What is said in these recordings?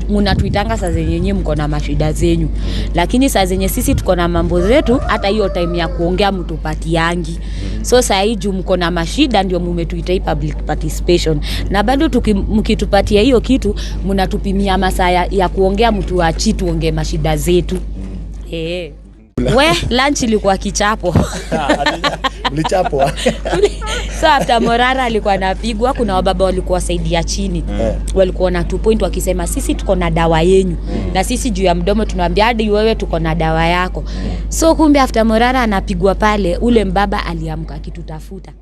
Munatuitanga saa zenye nyinyi mko na mashida zenyu, lakini saa zenye sisi tuko na mambo zetu, hata hiyo time ya kuongea mtupatiangi. So saa hii juu mko na mashida ndio mumetuita hii public participation, na bado mkitupatia hiyo kitu mnatupimia masaa ya kuongea, mtuachi tuongee mashida zetu. Eh. We, lunch ilikuwa kichapo. Mlichapwa? So after Morara alikuwa anapigwa, kuna wababa walikuwa saidia chini, walikuwa na two point wakisema sisi tuko na dawa yenyu, na sisi juu ya mdomo tunawaambia hadi wewe tuko na dawa yako. So kumbe after Morara anapigwa pale, ule mbaba aliamka akitutafuta.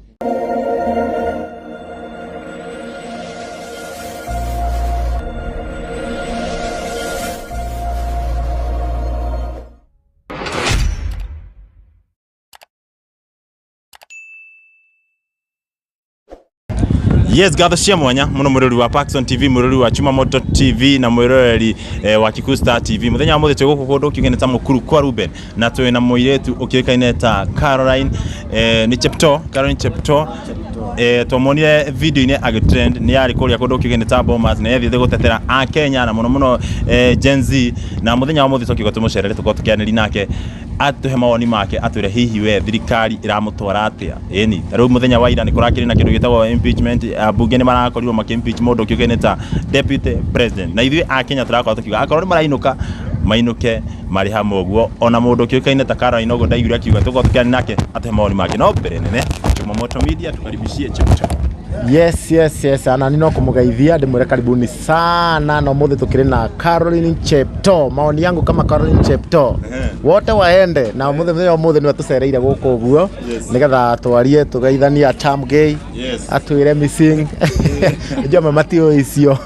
Yes, ngatho cia mwanya muno mwirori wa Paxson TV, mwirori wa Chuma Moto TV na mwiroreri wa Kikuyu Star TV. Muthenya wa muthi twi guku kundu kiugene ta Mukuru kwa Ruben na twi na muiretu ukiukaine ta Caroline ni Chepto, Caroline Chepto. Twamuonire video-inĩ agĩtrend nĩ yarĩ kũrĩa kũndũ kiugene ta Bomas na yathiĩte gũtetera a Kenya na mũno mũno Gen Z, na mũthenya wa mũthĩ tũkiuga tũmũcerere tũkorwo tũkĩanĩria nake atũhe mawoni make, atwĩre hihi we thirikari ĩramũtwara atĩa. Ĩni ta rĩu mũthenya wa ira nĩ kũrakĩrĩ na kĩndũ gĩtagwo impeachment, ambunge nĩ marakorirwo makĩ impeach mũndũ ũkĩũkaine ta deputy president, na ithuĩ a Kenya tũrakorwo tũkiuga akorwo nĩ marainũka mainũke marĩ hamwe ũguo. Ona mũndũ ũkĩũkaine ta Caroline ũguo ndaiguire akiuga, tũkorwo tũkĩaria nake atũhe mawoni make. No mbere nene, Chuma Moto Media tukaribishie Chepto. Yes, ana nino kumugeithia ndimwire karibuni sana na umuthi tukiri na Caroline Chepto. Maoni yangu kama Caroline Chepto, wote waende na umuthi, muthenya umuthi niwe tucereire guku uguo nigetha twarie tugeithanie atamgei atwire missing njua mama matiũĩ icio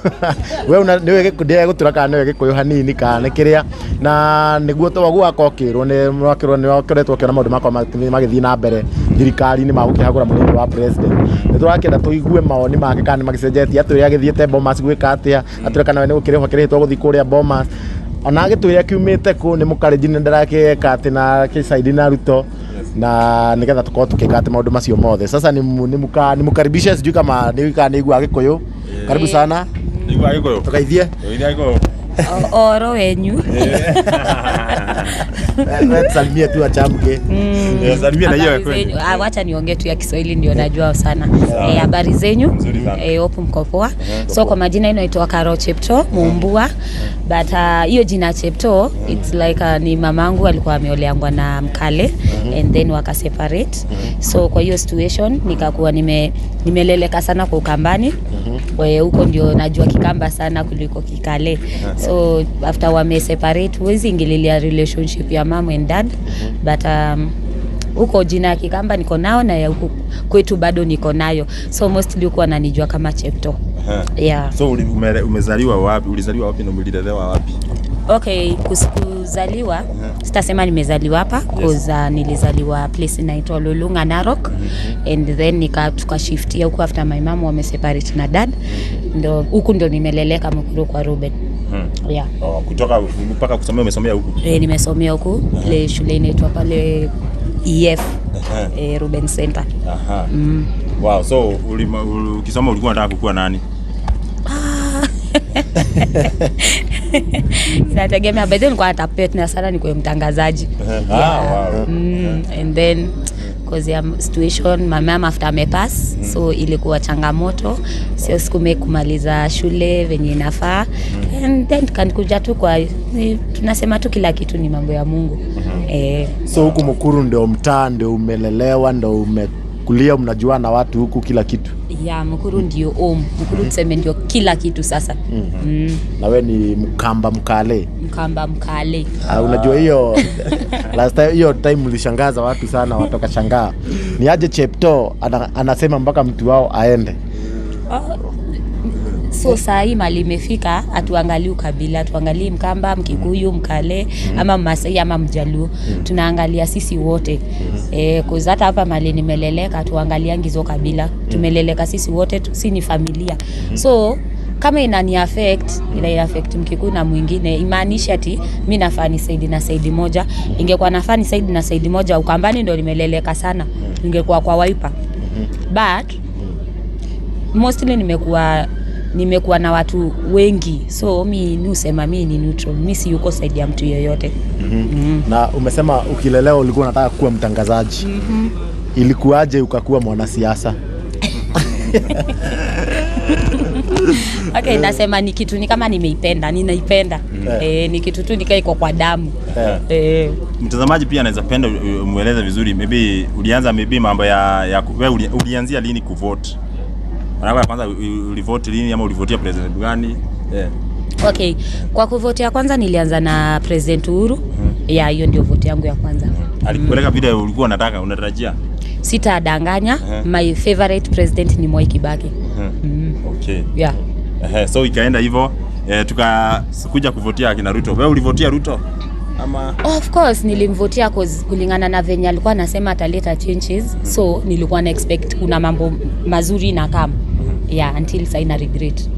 we una niwe gĩkundi gũtura kana nĩwe gĩkũyũ hanini kana nĩ kĩrĩa na nĩguo twaguo akokĩrwo nĩ mwakĩrwo nĩ wakoretwo ũkĩona maũndũ makwa magĩthiĩ na mbere thirikari-inĩ ma gũkĩhagũra mũnini wa president. Nĩ tũrakĩenda tũigue mawoni make kana nĩ magĩcenjetie, atwĩre agĩthiĩte Bomas gwĩka atĩa, atwĩre kana we nĩ gũkĩrĩhwo kĩrĩhĩtwo gũthiĩ kũrĩa Bomas, ona agĩtwĩre akiumĩte kũ, nĩ mũkarenjini ndarakĩeka atĩ na kĩcaidi na Ruto, na nigetha tukorwo tukĩka atĩ maũndũ macio mothe. Sasa nimkaribishe, sijui kama ni kana nĩ igua Gĩkũyũ. Karibu sana. Nĩigua Gĩkũyũ. Tugeithie. Nĩigua Gĩkũyũ. Oro wenyu. Wewe tusalimie tu achamke. Salimia na hiyo Habari kweli. zenyu. Ah, wacha niongee tu ya Kiswahili ndio najua sana. Habari zenyu? Nzuri sana. Hope mko poa. So kwa majina inaitwa Caro Chepto Mumbua. But hiyo jina Chepto, it's like ni mamangu alikuwa ameoleangwa na Mkale and then waka separate. So kwa hiyo situation nikakuwa nimeleleka sana kwa Ukambani. Kwa hiyo huko ndio najua Kikamba sana kuliko Kikale. So after wame separate, huwezi ingililia relationship ya mom and dad. But huko jina ya Kikamba niko nao na ya huku kwetu bado niko nayo. So mostly huko wananijua kama Chepto. Yeah. So umezaliwa wapi? Ulizaliwa wapi na umelelewa wapi? Okay, kuzaliwa sitasema nimezaliwa hapa cause nilizaliwa place inaitwa Lulunga, Narok, and then tukashiftia huku after my mom wame separate na dad. Ndo huku ndo nimeleleka Mukuru kwa Ruben. Yeah. Oh, kutoka mpaka kusomea umesomea huku? Nimesomea huku le shule inaitwa pale EF, Ruben Center. Wow, so ukisoma ulikuwa unataka kukuwa nani? Inategemea, by then nilikuwa natapenda sana nikuwe mtangazaji. Wow. And then cause ya situation my mom after amepass, so ilikuwa changamoto, sio siku kumaliza shule venye inafaa, and then kanikuja tu kwa ni, tunasema tu kila kitu ni mambo ya Mungu. So huku Mukuru ndio mtaa, ndio umelelewa, ndio umekulia, mnajua na watu huku kila kitu. Yeah, Mukuru ndio home. Mukuru tuseme ndio kila kitu sasa. Na we ni Mkamba Mkale. Mkamba Mkale. Unajua hiyo last time, hiyo time mlishangaza watu sana, watu wakashangaa. Ni aje Chepto anasema mpaka mtu wao aende. So saa hii mali imefika, hatuangalii ukabila, hatuangalii Mkamba, Mkikuyu, Mkale ama Masai ama Mjaluo. Tunaangalia sisi wote. Cause hata hapa mali nimeleleka, hatuangaliangi hizo kabila. Tumeleleka sisi wote, si ni familia. So kama inani affect, ina affect Mkikuyu na mwingine, imaanisha ati mimi nafaa ni side na side moja. Ingekuwa nafaa ni side na side moja, Ukambani ndio nimeleleka sana, ningekuwa kwa Wiper. But mostly nimekuwa Nimekuwa na watu wengi, so mi nusema mi ni neutral, mi si yuko side ya mtu yoyote. Na umesema ukilelewa ulikuwa unataka kuwa mtangazaji. Ilikuwaje ukakuwa mwanasiasa? Okay, nasema ni kitu ni kama nimeipenda, ninaipenda. Ni kitu tu nikaa iko kwa damu. Mtazamaji pia anaweza penda umueleze vizuri, maybe ulianza maybe mambo ya wewe ulianzia lini kuvote? Mara ya kwanza ulivote lini ama ulivotia president gani? Okay, kwa kuvote ya kwanza nilianza na President Uhuru. Yeah, hiyo ndio vote yangu ya kwanza. Alikupeleka vile ulikuwa unataka, unatarajia? Sitadanganya, my favorite president ni Mwai Kibaki. Okay. Yeah. So ikaenda hivyo, tukakuja kuvotia akina Ruto. Wewe ulivotia Ruto? Ama Of course nilimvotia cause kulingana na venye alikuwa anasema ataleta changes. So nilikuwa na expect kuna mambo mazuri na kama. Yeah, until sasa na regret.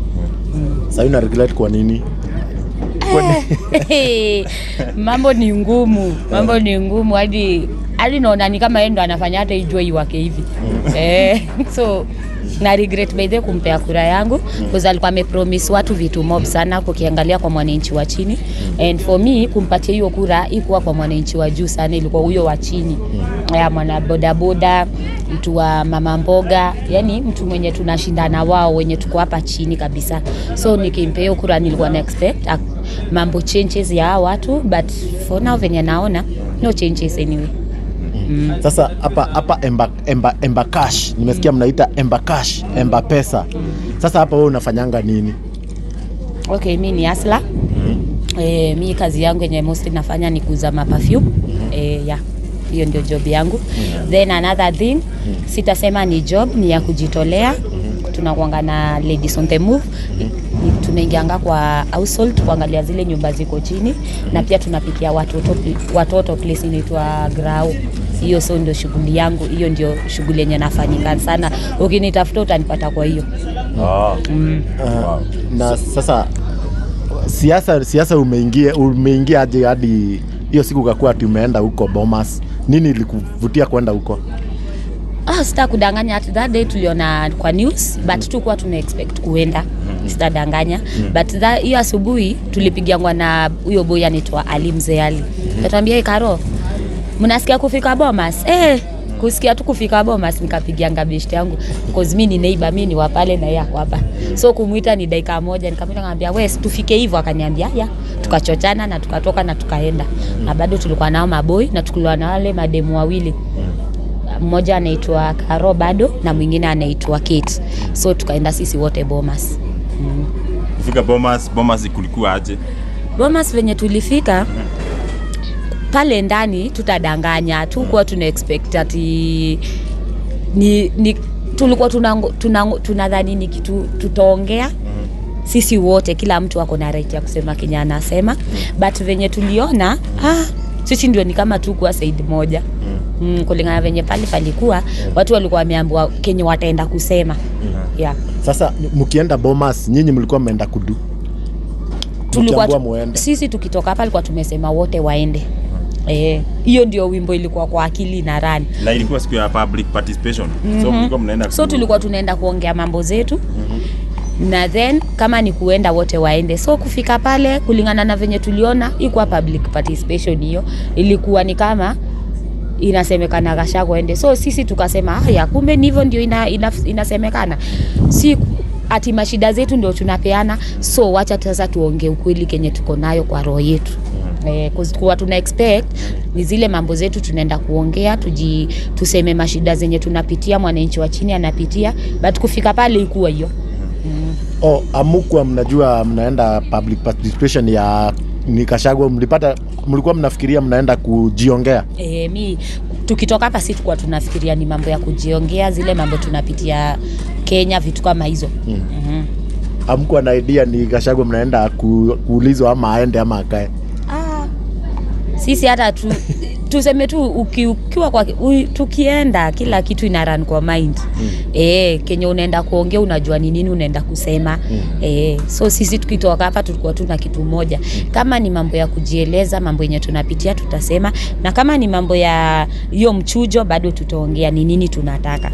Sasa una regret kwa nini? Mambo ni ngumu, mambo ni ngumu hadi naona ni kama yeye ndo anafanya hata ijue iwake hivi. So na regret by the kumpea kura yangu because alikuwa amepromise watu vitu mob sana kukiangalia kwa mwananchi wa chini. And for me kumpatia hiyo kura ikuwa kwa mwananchi wa juu sana, ilikuwa huyo wa chini. Ya mwana boda boda, mtu wa mama mboga, yani mtu mwenye tunashindana wao wenye tuko hapa chini kabisa. So nikimpea hiyo kura nilikuwa na expect mambo changes ya watu, but for now venye naona no changes anyway. Sasa hapa Emba Cash, nimesikia mnaita Emba Cash, Emba Pesa. Sasa hapa wewe unafanyanga nini? Okay, mi ni asla. Mi kazi yangu yenye mostly nafanya ni kuuza ma perfume. Yeah. Hiyo ndio job yangu. Then another thing, sitasema ni job, ni ya kujitolea. Tunakuanga na Ladies on the Move. Tunaingianga kwa household kuangalia zile nyumba ziko chini, na pia tunapikia watoto place inaitwa Grau. Hiyo so ndio shughuli yangu, hiyo ndio shughuli yenye nafanyika sana. Ukinitafuta utanipata kwa hiyo. Wow. Na sasa siasa umeingia aje hadi hiyo siku ukakuwa ati umeenda huko Bomas? Nini ilikuvutia kwenda huko? Sita kudanganya, at that day tuliona kwa news, but tukuwa tuna expect kuenda. Sitadanganya. But hiyo asubuhi tulipigiangwa na huyo boy anaitwa Ali Mzee Ali. Akatuambia, "Karo, mnasikia kufika Bomas?" Kusikia tu kufika Bomas nikapigianga best yangu because mimi ni neighbor, mimi ni wa pale na yeye ako hapa. So kumuita ni dakika moja, nikamwita nikamwambia, "Wewe tufike hivyo?" Akaniambia, "Ya." Tukachochana na tukatoka na tukaenda. Na bado tulikuwa nao maboy na tulikuwa na wale mademu wawili. Mmoja anaitwa Karo bado na mwingine anaitwa Kate. So tukaenda sisi wote Bomas. Kufika Bomas kulikuwa aje? Bomas venye tulifika pale ndani, tutadanganya tukuwa tuna expect ati ni tulikuwa tunadhani ni kitu tutaongea sisi wote, kila mtu ako na right ya kusema kenye anasema, but venye tuliona sisi ndio ni kama tu kwa side moja. Kulingana venye pale palikuwa watu walikuwa wameambiwa kenye wataenda kusema. Yeah. Sasa mkienda Bomas nyinyi mlikuwa mmeenda kudu? Tulikuwa sisi tukitoka hapa alikuwa tumesema wote waende. Hiyo ndio wimbo ilikuwa kwa akili na run. Na ilikuwa siku ya public participation. So mlikuwa mnaenda, so tulikuwa tunaenda kuongea mambo zetu. Na then kama ni kuenda wote waende. So kufika pale kulingana na venye tuliona ilikuwa public participation, hiyo ilikuwa ni kama inasemekana Gachagua ende. So sisi tukasema haya, kumbe ni hivyo ndio inasemekana. Si ati mashida zetu ndio tunapeana, so wacha sasa tuongee ukweli kenye tuko nayo kwa roho yetu. Kwa tuna expect ni zile mambo zetu tunaenda kuongea, tuseme mashida zenye tunapitia, mwananchi wa chini anapitia, but kufika pale ilikuwa hiyo. Amukwa mnajua mnaenda public participation ya ni Gachagua, mlikuwa mnafikiria mnaenda kujiongea? Mi tukitoka hapa si tulikuwa tunafikiria ni mambo ya kujiongea, zile mambo tunapitia Kenya, vitu kama hizo. Amkwa na idea ni Gachagua mnaenda kuulizwa ama aende ama akae? Sisi hata tuseme tu ukiwa kwa tukienda kila kitu ina run kwa mind. Kenye unaenda kuongea unajua ni nini unaenda kusema. So sisi tukitoka hapa tulikuwa tuna kitu moja. Kama ni mambo ya kujieleza, mambo yenye tunapitia tutasema, na kama ni mambo ya hiyo mchujo bado tutaongea ni nini tunataka.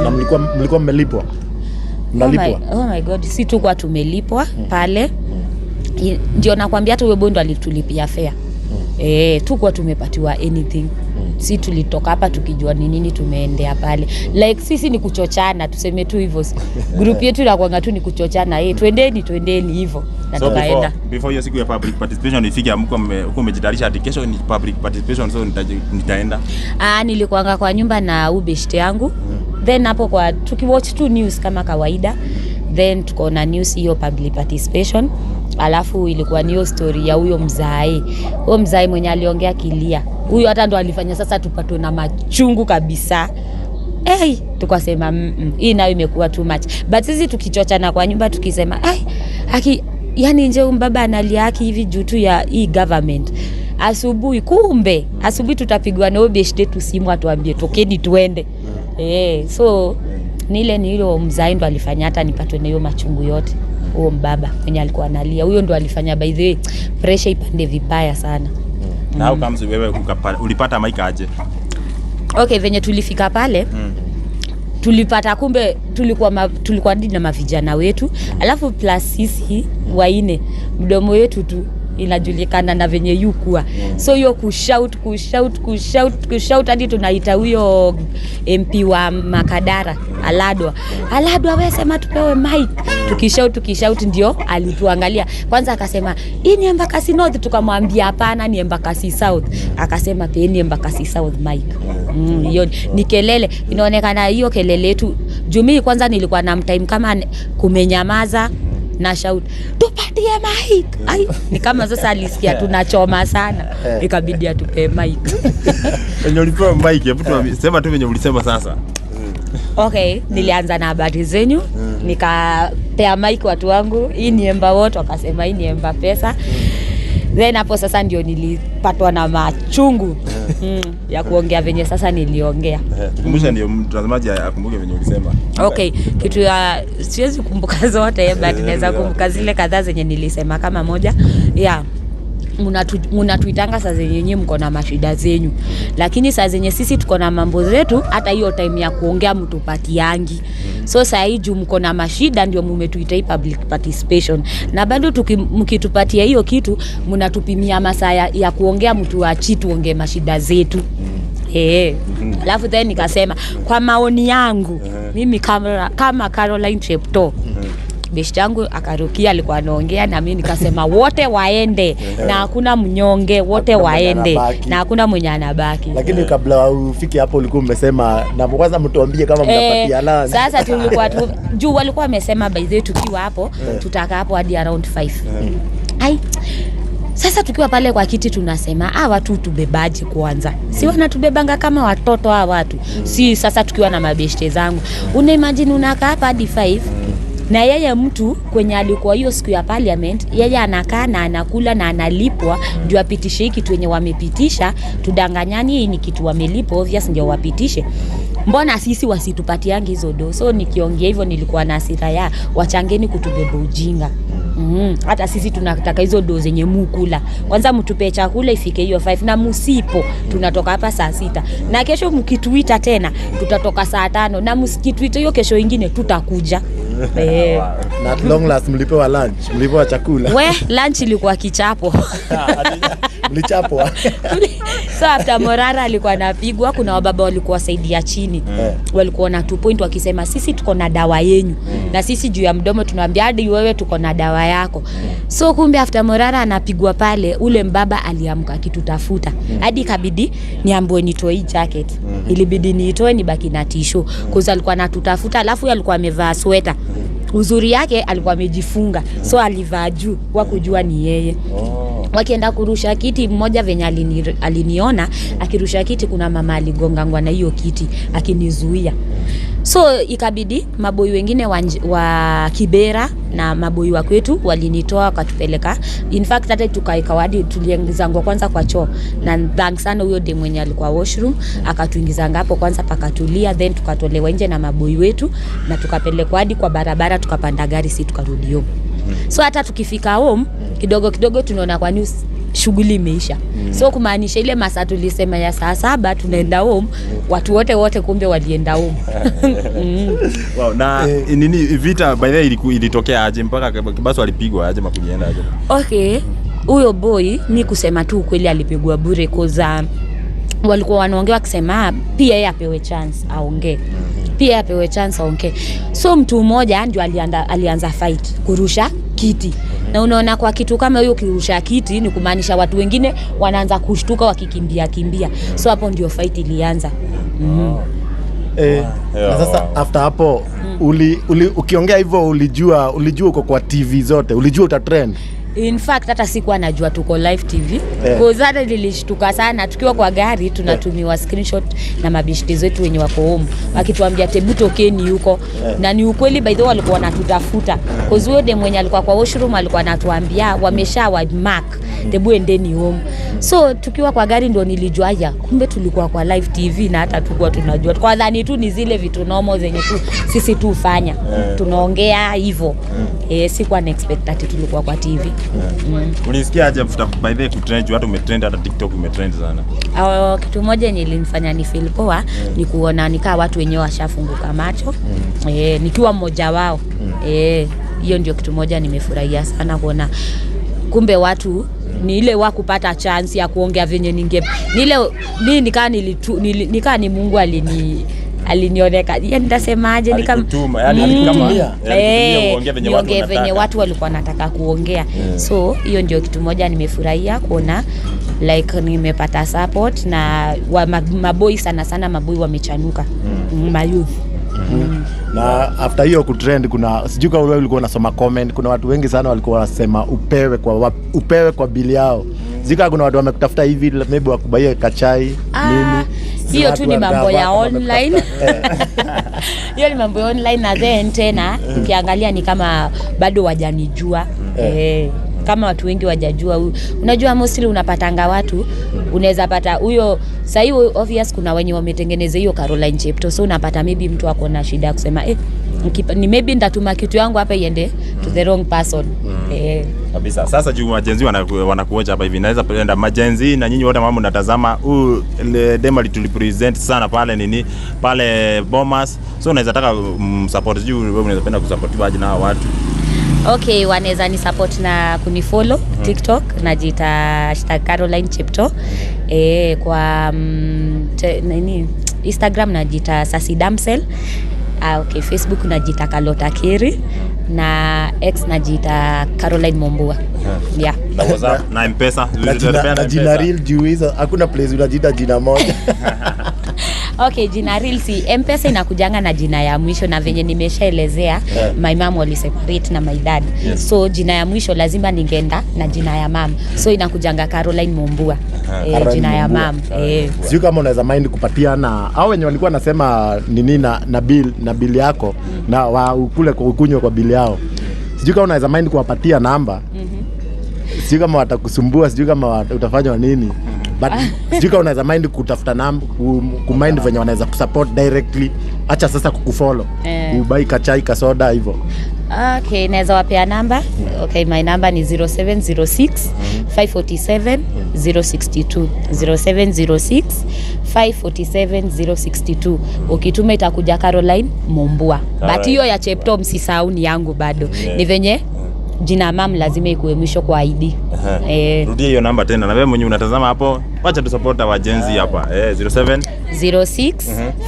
Na mlikuwa mmelipwa? Mnalipwa? Oh my God, si tu kwa tumelipwa pale. Ndio nakwambia hata huyo boy ndo alitulipia fare. Tukuwa tumepatiwa anything. Si tulitoka hapa tukijua ni nini tumeendea pale. Like sisi ni kuchochana, tuseme tu hivyo. Group yetu inakuanga tu ni kuchochana. Twendeni twendeni hivyo. Na So tukaenda. before hiyo siku ya public participation ifike, amko uko umejitayarisha ati kesho ni public participation, so nitaenda? Ah, nilikuanga kwa nyumba na ubeshte yangu. Then hapo kwa tukiwatch tu news kama kawaida, then tukaona news hiyo public participation. Alafu ilikuwa ni hiyo story ya huyo mzae. Huyo mzae mwenye aliongea kilia. Huyo hata ndo alifanya sasa tupatwe na machungu kabisa. Hey, tukasema hii nayo imekuwa too much. But sisi tukichochana kwa nyumba tukisema, ai, haki yani nje huyu mbaba analia haki hivi juu tu ya hii government. Asubuhi kumbe, asubuhi tutapigwa na huyo beshte tu simu atuambie tokeni tuende. So nile ni hilo mzae ndo alifanya hata nipatwe na hiyo machungu yote. Huo mbaba mwenye alikuwa analia, huyo ndo alifanya, by the way, pressure ipande vibaya sana. Na how comes wewe ulipata mic aje? Okay, venye tulifika pale, tulipata kumbe tulikuwa hadi na mavijana wetu, alafu plus sisi waine mdomo yetu tu inajulikana na venye yukua. So hiyo kushout kushout kushout kushout hadi tunaita huyo MP wa Makadara, Aladwa, "Aladwa, we sema tupewe mic." Tukishout tukishout ndio alituangalia kwanza, akasema, "Hii ni Embakasi North?" Tukamwambia, "Hapana, ni Embakasi South." Akasema, "Peeni Embakasi South mic." Hiyo ni kelele inaonekana, hiyo kelele yetu juu mimi kwanza nilikuwa na mtime kama kumenyamaza na shout, "Tupatie mic." Ai, ni kama sasa alisikia tunachoma sana, ikabidi atupe mic. Venye ulipewa mic, hebu sema tu venye ulisema sasa. Okay, nilianza na habari zenyu, nikapea mic watu wangu, "Hii ni Emba wote," wakasema, "Hii ni Emba pesa." Then hapo sasa ndio nilipatwa na machungu ya kuongea venye sasa niliongea. Tukumbushe ndio mtazamaji akumbuke venye ulisema. Okay, kitu ya siwezi kumbuka zote, but naweza kumbuka zile kadhaa zenye nilisema kama moja. Yeah. Munatuitanga saa zenye nyinyi mko na mashida zenyu, lakini saa zenye sisi tuko na mambo zetu, hata hiyo time ya kuongea mtupatiangi. So saa hii juu mko na mashida ndio mumetuita hii public participation, na bado mkitupatia hiyo kitu mnatupimia masaa ya kuongea, mtu achi tuongee mashida zetu. Alafu then nikasema kwa maoni yangu mimi kama Caroline Chepto, beshte yangu akarukia alikuwa anaongea na mimi nikasema wote waende na hakuna mnyonge, wote Hakuna mwenye waende anabaki. Na hakuna mwenye anabaki. Lakini kabla ufike hapo ulikuwa umesema na kwanza mtuambie kama mnapatia lunch. Sasa tulikuwa tu, juu walikuwa wamesema, by the way, tukiwa hapo tutakaa hapo hadi around 5. Ai, sasa tukiwa pale kwa kiti tunasema, ah, watu tubebaje kwanza? Si wanatubebanga kama watoto hawa watu. Si sasa tukiwa na mabeshte zangu. Una imagine unakaa hapa hadi 5 na yeye mtu kwenye alikuwa hiyo siku ya parliament, yeye anakaa na anakula na analipwa ndio apitishe hii kitu yenye wamepitisha. Tudanganyani, hii ni kitu wamelipwa, obvious ndio wapitishe. Mbona sisi wasitupatiangi hizo do? So nikiongea hivyo nilikuwa na hasira ya wachangeni kutubeba ujinga. Hata sisi tunataka hizo do zenye mukula. Kwanza mtupe chakula ifike hiyo 5, na musipo tunatoka hapa saa 6, na kesho mkituita tena tutatoka saa 5, na msikituita hiyo kesho ingine tutakuja. Na at long last mlipewa lunch, mlipewa chakula? We, lunch ilikuwa kichapo. Mlichapwa? So after Morara alikuwa anapigwa, kuna wababa walikuwa saidia chini, walikuwa na two point wakisema, "Sisi tuko na dawa yenyu," na sisi juu ya mdomo tunaambia, "Hadi wewe tuko na dawa yako." So kumbe after Morara anapigwa pale, ule mbaba aliamka akitutafuta hadi ikabidi niambiwe nitoe hii jacket. Ilibidi niitoe nibaki na tisho cause alikuwa anatutafuta. Alafu alikuwa amevaa sweta, uzuri yake alikuwa amejifunga, so alivaa juu wakujua ni yeye. Wakienda kurusha kiti, mmoja venye aliniona akirusha kiti, kuna mama aligongangwa na hiyo kiti akinizuia, so ikabidi maboi wengine wa Kibera na maboi wa kwetu walinitoa wakatupeleka. In fact hata tukaeka hadi tuliingizangwa kwanza kwa choo, na thanks sana huyo dem mwenye alikuwa washroom akatuingizanga hapo kwanza pakatulia, then tukatolewa nje na maboi wetu na tukapelekwa hadi kwa barabara, tukapanda gari si tukarudi home. So hata tukifika home kidogo kidogo tunaona kwa news Shughuli imeisha. So kumaanisha ile masaa tulisema ya saa 7 tunaenda home, watu wote wote kumbe walienda home. Wow, na nini, vita by the way ilitokea aje mpaka Kibaso alipigwa aje, makulienda aje? Okay, huyo boy, mi kusema tu ukweli, alipigwa bure, 'cause walikuwa wanaongea wakisema pia yeye apewe chance aongee, pia yeye apewe chance aongee. So mtu mmoja ndio alianza fight kurusha kiti, na unaona kwa kitu kama hiyo, ukirusha kiti ni kumaanisha watu wengine wanaanza kushtuka wakikimbia kimbia. So hapo ndio fight ilianza. Na sasa after hapo ukiongea hivyo ulijua uko kwa TV zote, ulijua uta trend? In fact hata sikuwa najua tuko live TV. Eh. Hata nilishtuka sana tukiwa kwa gari, tunatumiwa screenshot na mabishti zetu wenye wako home wakituambia, "Hebu tokeni huko." Na ni ukweli, by the way, walikuwa wanatutafuta. 'Cause huyo dem mwenye alikuwa kwa washroom alikuwa anatuambia wamesha wa mark, "Hebu endeni home." So tukiwa kwa gari ndo nilijua ya kumbe tulikuwa kwa live TV na hata tukuwa tunajua. Kwa dhani tu ni zile vitu normal zenye tu sisi tu hufanya. Tunaongea hivyo. Sikuwa na expect ati tulikuwa kwa TV. Ulisikia aje after by the way kutrend, juu hata umetrend, hata TikTok umetrend sana? Kitu moja yenye ilinifanya ni feel poa ni kuona nikaa watu wenyewe washafunguka macho, nikiwa mmoja wao. Hiyo ndio kitu moja nimefurahia sana kuona, kumbe watu ni ile wa kupata chance ya kuongea venye ninge ni ile mi nikaa nikaa ni Mungu alinioneka, yani nitasemaje, ni kama Alikutuma, yani Alikutumia. alikutumia uongee venye watu niongee venye wanataka. Watu walikuwa wanataka kuongea. So hiyo ndio kitu moja nimefurahia kuona, like nimepata support na maboi, sana sana maboi wamechanuka, mayouth. Na after hiyo kutrend, kuna, sijui kama wewe ulikuwa unasoma comment, kuna watu wengi sana walikuwa wanasema upewe kwa bili yao. Sijui kama kuna watu wamekutafuta hivi, maybe wakubaie kachai, Ah, nini. Hiyo Watu tu ni wa mambo ya gava online. wamekutafuta. Hiyo ni mambo ya online, na then tena ukiangalia ni kama bado wajanijua, kama watu wengi wajajua. Unajua mostly unapatanga watu, unaweza pata huyo sahii, obvious kuna wenye wametengeneza hiyo Caroline Chepto, so unapata maybe mtu ako na shida ya kusema ni maybe nitatuma kitu yangu hapa iende to the wrong person. Kabisa. Sasa juu ma-Gen Z wanakuocha hapa hivi, naweza penda ma-Gen Z na nyinyi wote ambao mnatazama, huyu dema aliturepresent sana pale nini, pale Bomas. So unaweza taka support, juu wewe unaweza penda kusupportiwa aje na hawa watu? Okay, wanaweza ni support na kunifollow TikTok, najiita #Caroline Chepto. Kwa nini, Instagram najiita Sasi Damsel. Okay, Facebook najiita Kalota Keri na X najiita Caroline Mombua. Yeah. Na WhatsApp na M-Pesa. Na jina real, juu hizo hakuna place unajiita jina moja. Okay, jina real si M-Pesa inakujanga na jina ya mwisho, na venye nimeshaelezea, my mom waliseparate na my dad. So jina ya mwisho lazima ningeenda na jina ya mam. So inakujanga Caroline Mombua. Caroline Jina ya Mumbua. mam. Sijui kama unaweza mind kupatia na au wenye walikuwa nasema nini na bill yako na wa ukule kwa ukunywe kwa bill yao. Sijui kama unaweza mind kuwapatia namba. Sijui kama watakusumbua, sijui kama utafanywa nini. But sijui kama unaweza mind kutafuta namba, kumind venye wanaweza kusupport directly. Acha sasa kukufollow. Ubuy kachai, kasoda hivyo. Okay, naweza wapea namba. Okay, my number ni 0706 547 062. 0706 547 062. Ukituma itakuja Caroline Mombua. But Caroline. hiyo ya Chepto msisahau ni yangu bado. Ni venye jina mam lazima ikuwe mwisho kwa ID. Rudia hiyo namba tena, na wewe mwenye unatazama hapo, wacha tu support wa Gen Z hapa. 07 06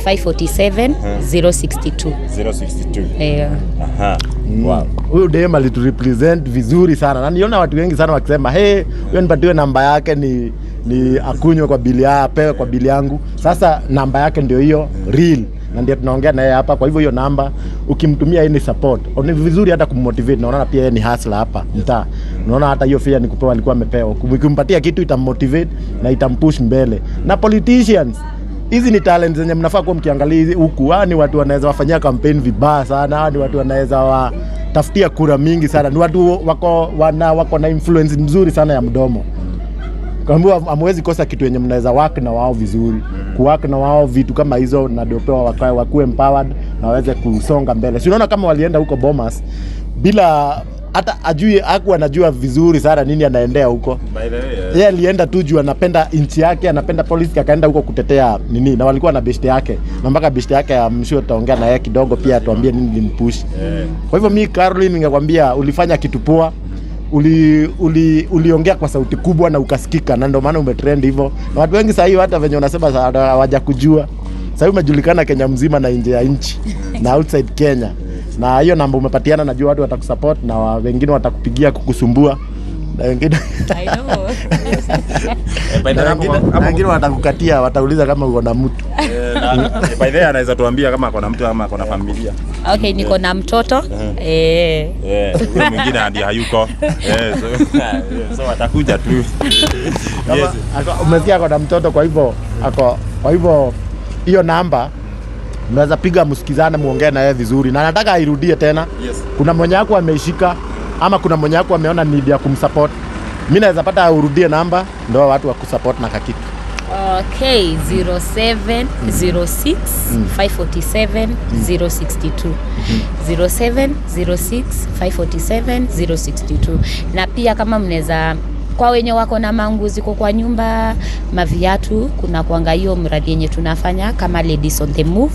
547 062. 062. Aha. Wow. Huyu dem aliturepresent vizuri sana na niona watu wengi sana wakisema, "Hey, huyo nipatiwe namba yake ni akunywe kwa bili ya apewe kwa bili yangu." Sasa namba yake ndio hiyo real na ndio tunaongea naye hapa. Kwa hivyo hiyo namba ukimtumia any support ni vizuri, hata kummotivate. Naona pia yeye ni hustler hapa mtaa, unaona hata hiyo fare ni kupewa alikuwa amepewa. Ukimpatia kitu itammotivate na itampush mbele. Na politicians, hizi ni talent zenye mnafaa kuwa mkiangalia hizi huku. Hawa ni watu wanaweza wafanyia campaign vibaya sana. Hawa ni watu wanaweza watafutia kura mingi sana. Ni watu wako na influence mzuri sana ya mdomo. Kaambiwa hamwezi kosa kitu yenye mnaweza work na wao vizuri, kuwork na wao vitu kama hizo, na ndio pewa wakae wakuwe empowered na waweze kusonga mbele. Si unaona kama walienda huko Bomas, Bila hata ajui, hakuwa anajua vizuri sana nini anaendea huko. By the way, Yeye alienda tu juu anapenda nchi yake, anapenda polisi, akaenda huko kutetea nini, na walikuwa na beshte yake, na mpaka beshte yake I'm sure tutaongea na yeye kidogo pia atuambie nini ilimpush. Kwa hivyo mi Caroline, ningekwambia ulifanya kitu poa, uliongea kwa sauti kubwa na ukasikika, na ndio maana umetrend hivyo, na watu wengi sahii hata venye unasema hawajakujua. Sahii umejulikana Kenya mzima na nje ya nchi na outside Kenya, na hiyo namba umepatiana, najua watu watakusupport na wengine watakupigia kukusumbua na wengine I know. By the na way, hapo wengine na wengine watakukatia, watauliza kama uko na mtu. By the way, anaweza tuambia kama ako na mtu ama ako na familia. Okay, niko na mtoto eh. Eh, huyo mwingine hadi hayuko. So atakuja tu. Kama, Yes. Umesikia ako na mtoto, kwa hivyo ako, kwa hivyo hiyo namba mnaweza piga msikizane, muongee na yeye vizuri, na nataka airudie tena. Kuna mwenye wako ameishika ama kuna mwenye wako ameona need ya kumsupport, mi naweza pata urudie namba ndo watu wakusupport na kakitu. Okay, 0706 547 062. 0706 547 062. Na pia kama mnaweza, kwa wenye wako na manguo ziko kwa nyumba, maviatu, kuna kuanga hiyo mradi yenye tunafanya kama Ladies on the Move.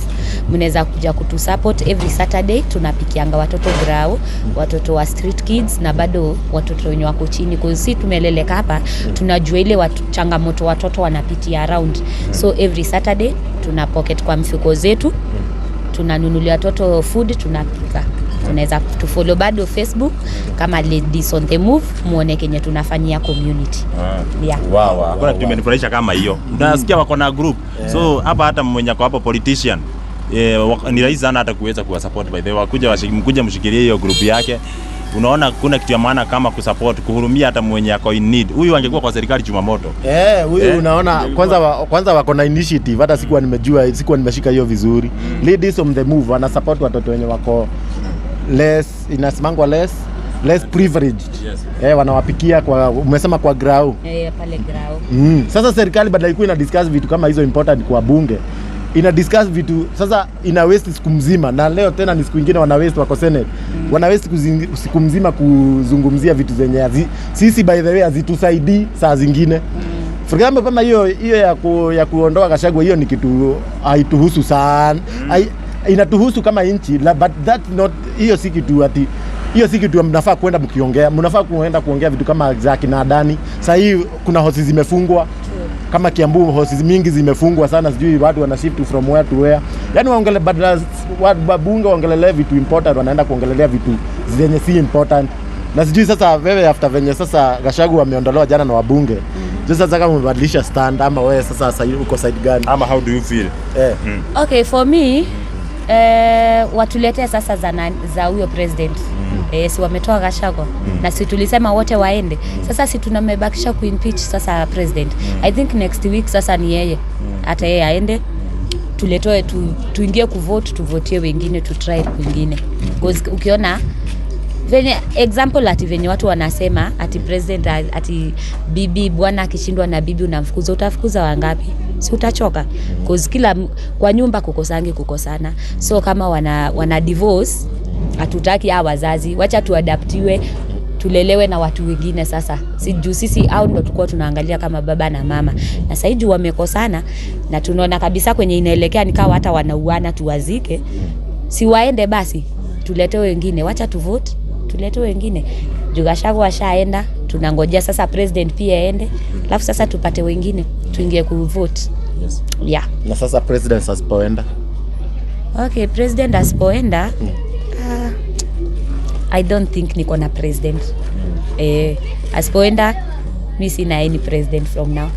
Mnaweza kuja kutusupport every Saturday, tunapikianga watoto grau, watoto wa street kids na bado watoto wenye wako chini. Kwa si tumeleleka hapa, tunajua ile changamoto watoto wanapitia around. So every Saturday tuna pocket kwa mfuko zetu, tunanunulia watoto food, tunapika. Tunaweza tufollow bado Facebook kama Ladies on the Move, muone kenye tunafanyia community. Yeah. Wow, hakuna kitu imenifurahisha kama hiyo. Unasikia wako na group. So hapa hata mwenye ako hapo politician, ni rahisi sana hata kuweza kuwa support by the way. Wakuja mkuja mshikilie hiyo group yake. Unaona kuna kitu ya maana kama kusupport, kuhurumia hata mwenye ako in need. Huyu angekuwa kwa serikali Chumamoto. Eh, huyu unaona ndio. kwanza wako na initiative, hata sikuwa nimejua, sikuwa nimeshika hiyo vizuri. Ladies on the Move wana support watoto wenye wako less, inasemangwa less privileged. Wanawapikia kwa, umesema kwa grau. Eh, pale grau. Sasa serikali badala ikuwa ina discuss vitu kama hizo important kwa bunge, ina discuss vitu sasa ina waste siku mzima, na leo tena ni siku ingine wana waste, wako Senate, wana waste siku mzima kuzungumzia vitu zenye sisi by the way hazitusaidii saa zingine. For example kama hiyo hiyo ya kuondoa Gachagua, hiyo ni kitu haituhusu sana. Inatuhusu kama nchi but that not, hiyo si kitu ati, hiyo si kitu mnafaa kwenda mkiongea. Mnafaa kuenda kuongea vitu kama za kina Adani. Sasa hii kuna hosi zimefungwa kama Kiambu, hosi mingi zimefungwa sana, sijui watu wana shift from where to where. Yani waongele badala wabunge waongelelee vitu important, wanaenda kuongelelea vitu zenye si important. Na sijui sasa wewe after venye sasa Gachagua ameondolewa jana na wabunge, sasa kama umebadilisha stand ama wewe sasa uko side gani? Ama how do you feel? Eh. Okay, for me, watuletee sasa za huyo president. Si wametoa Gachagua na si tulisema wote waende. Sasa si tunamebakisha kuimpeach sasa president. I think next week sasa ni yeye, hata yeye aende, tuletoe tuingie kuvote, tuvotie wengine, tutry kwingine. 'Cause ukiona venye example ati venye watu wanasema ati president ati bibi, bwana akishindwa na bibi unamfukuza, utafukuza wangapi? Si utachoka? 'Cause kila kwa nyumba kukosangi kukosana. So kama wana divorce, hatutaki hawa wazazi, wacha tuadaptiwe, tulelewe na watu wengine. Sasa si juu sisi au ndo tulikuwa tunaangalia kama baba na mama, na sasa juu wamekosana na tunaona kabisa kwenye inaelekea nikawa hata wanauana, tuwazike, si waende basi, tulete wengine, wacha tuvote, tulete wengine. Juu Gachagua ashaenda, tunangojea sasa president pia aende, alafu sasa tupate wengine tuingie kuvote. Yeah. Na sasa president asipoenda? Okay, president asipoenda, I don't think niko na president. Asipoenda mi sina any president from now.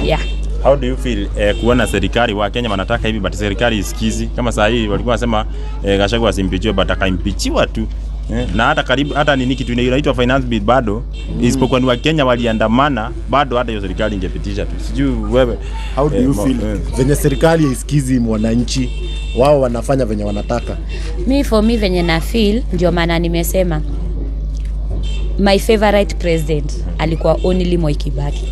Yeah. How do you feel kuona serikali, wa Kenya wanataka hivi but serikali isikizi? Kama saa hii walikuwa wanasema Gachagua asimpichiwe but akaimpichiwa tu. Na hata karibu hata nini kitu inaitwa finance bill bado, isipokuwa ni Wakenya waliandamana, bado hata hiyo serikali ingepitisha tu. Sijui wewe. How do you feel venye serikali haisikizi mwananchi, wao wanafanya venye wanataka? Mi for me venye na feel, ndio maana nimesema my favorite president alikuwa only Moi Kibaki,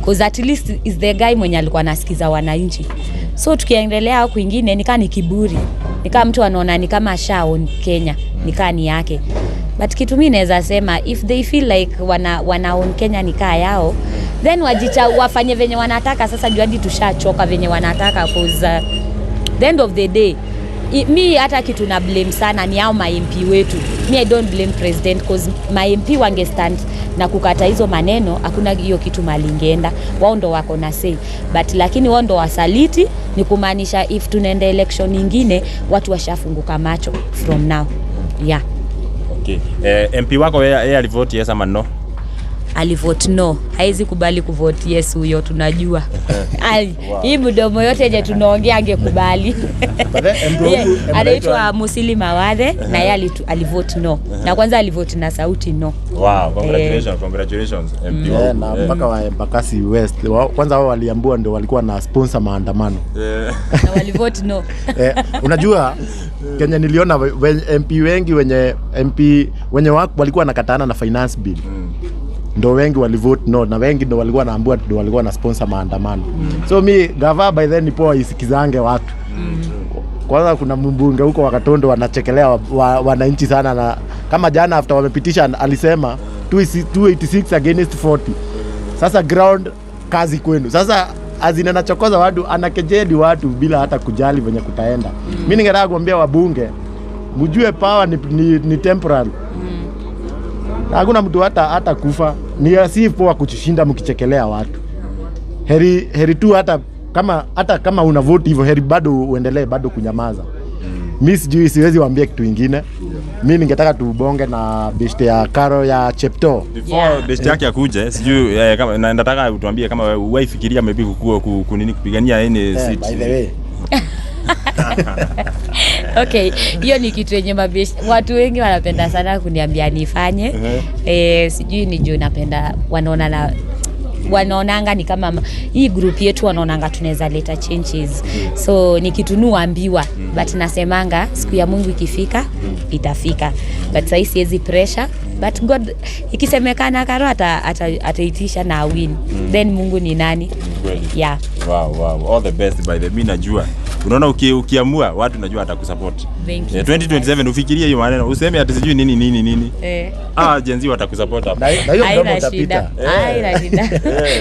'cause at least is the guy mwenye alikuwa anasikiza wananchi. So tukiendelea kwingine nikaa ni kiburi, nikaa mtu anaona ni kama asha own Kenya, nikaa ni yake. But But kitu mi naweza sema, if they feel like wana own Kenya ni kaa yao, then wafanye venye wanataka. Sasa juu hadi tushachoka venye wanataka, cause the end of the day, mi hata kitu na blame sana ni hao ma MP wetu. Mi I don't blame president, cause ma MP wange stand na kukata hizo maneno, hakuna hiyo kitu mali ingeenda. Wao ndo wako na say, but lakini wao ndo wasaliti. Ni kumaanisha if tunaenda election nyingine, watu washafunguka macho from now, yeah. Okay. MP wako yeye alivote yes ama no? Alivote no. Haizi kubali kuvote yes, huyo tunajua. Ai, hii mdomo yote yenye tunaongea angekubali. But then, MP wetu- Anaitwa Musili Mawathe, na yeye alivote no, na kwanza alivote na sauti no. Wow, congratulations, congratulations MP Eh, na mpaka wa Embakasi West kwanza wao waliambua ndio walikuwa na sponsor maandamano. Na walivote no. Eh, unajua Kenya niliona MP wengi wenye MP wenye walikuwa wanakatana na finance bill ndo wengi walivote no, na wengi ndo walikuwa naambiwa ndo walikuwa na sponsor maandamano. So mi gava by then ni poa isikizange watu. Kwanza kuna mbunge huko wa Katondo wanachekelea wananchi sana, na kama jana after wamepitisha alisema 286 against 40, sasa ground kazi kwenu. Sasa azina anachokoza watu, anakejeli watu bila hata kujali venye kutaenda. Mi ningetaka kuambia wabunge, mjue power ni temporary. Hakuna mtu hata kufa. Ni si poa kuchishinda mkichekelea watu. Heri tu hata kama una vote hivyo, heri bado uendelee bado kunyamaza. Mi sijui, siwezi waambia kitu ingine. Mi ningetaka tubonge na beshte ya Karo ya Chepto. Before best yake akuje, sijui kama na nataka utuambie kama wewe uwaifikiria maybe kukua kunini kupigania any seat. By the way. Okay, hiyo ni kitu yenye watu wengi wanapenda sana kuniambia nifanye. Sijui ni juu napenda wanaona na wanaonanga ni kama hii group yetu wanaonanga tunaweza leta changes, so ni kitu nuambiwa, but nasemanga siku ya Mungu ikifika itafika, but sahii siwezi pressure. But God ikisemekana Karo ataitisha na win, then Mungu ni nani? Kweli. Yeah. Wow. All the best by the mi najua. Unaona ukiamua watu najua atakusupport. Thank you Eh, so 2027 ufikirie hiyo maneno. Useme ati sijui nini nini nini. Ah, Gen Z watakusupport hapa. Na hiyo mdomo Haina utapita. shida, haina shida.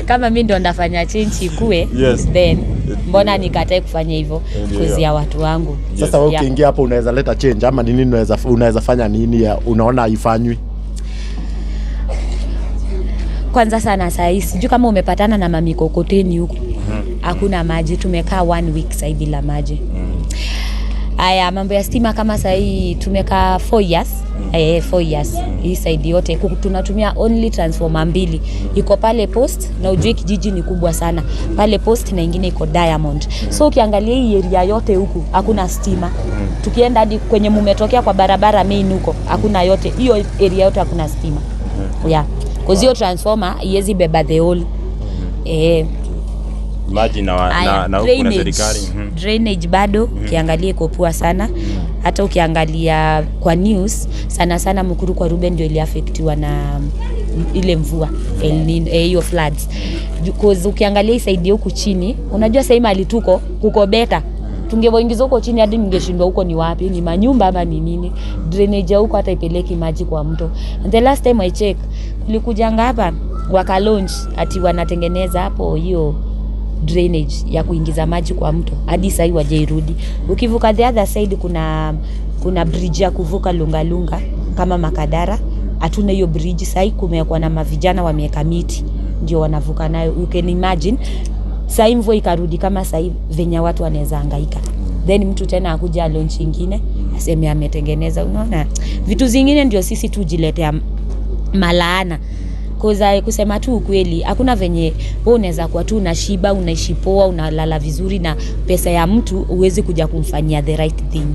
Kama mi ndo ndafanya change ikue, then mbona nikatae kufanya hivyo kuzia watu wangu? Sasa wewe ukiingia hapo unaweza leta change ama nini? Unaweza fanya nini ya unaona haifanywi? Kwanza sana sahii, sijui kama umepatana na mamikokoteni huku, hakuna maji. Tumekaa one week sahii bila maji. Aya, mambo ya stima, kama sahii tumekaa 4 years, 4 years hii side yote tunatumia only transformer mbili, iko pale post, na ujue kijiji ni kubwa sana, pale post na ingine iko Diamond. So ukiangalia hii area yote huku hakuna stima. Tukienda hadi kwenye mumetokea kwa barabara main huko hakuna, yote hiyo area yote hakuna stima, yeah. Cause hiyo transformer iwezi beba the whole. Maji na Aya, na huku na drainage. serikali. Drainage bado ukiangalia iko poa sana. Hata ukiangalia kwa news sana sana, Mukuru kwa Ruben ndio iliaffectiwa na ile mvua El Nino, hiyo floods. Cause ukiangalia isaidie huku chini, unajua sahii mali tuko kuko better. Tungewaingiza huko chini hadi ningeshindwa huko ni wapi, ni manyumba ama ni nini. Drainage ya huko hata ipeleki maji kwa mto. And the last time I check, kulikujanga hapa waka launch ati wanatengeneza hapo hiyo drainage ya kuingiza maji kwa mto, hadi sahii wajairudi. Ukivuka the other side kuna bridge ya kuvuka Lungalunga kama Makadara, hatuna hiyo bridge sahii. Kumekuwa na mavijana wameweka miti ndio wanavuka nayo. You can imagine sahii mvua ikarudi kama sahii venye watu wanaweza hangaika, then mtu tena akuja launch ingine aseme ametengeneza. Unaona vitu zingine ndio sisi tujiletea malaana. Cause kusema tu ukweli, hakuna venye wewe unaweza kuwa tu unashiba, unaishi poa, unalala vizuri na pesa ya mtu uwezi kuja kumfanyia the right thing.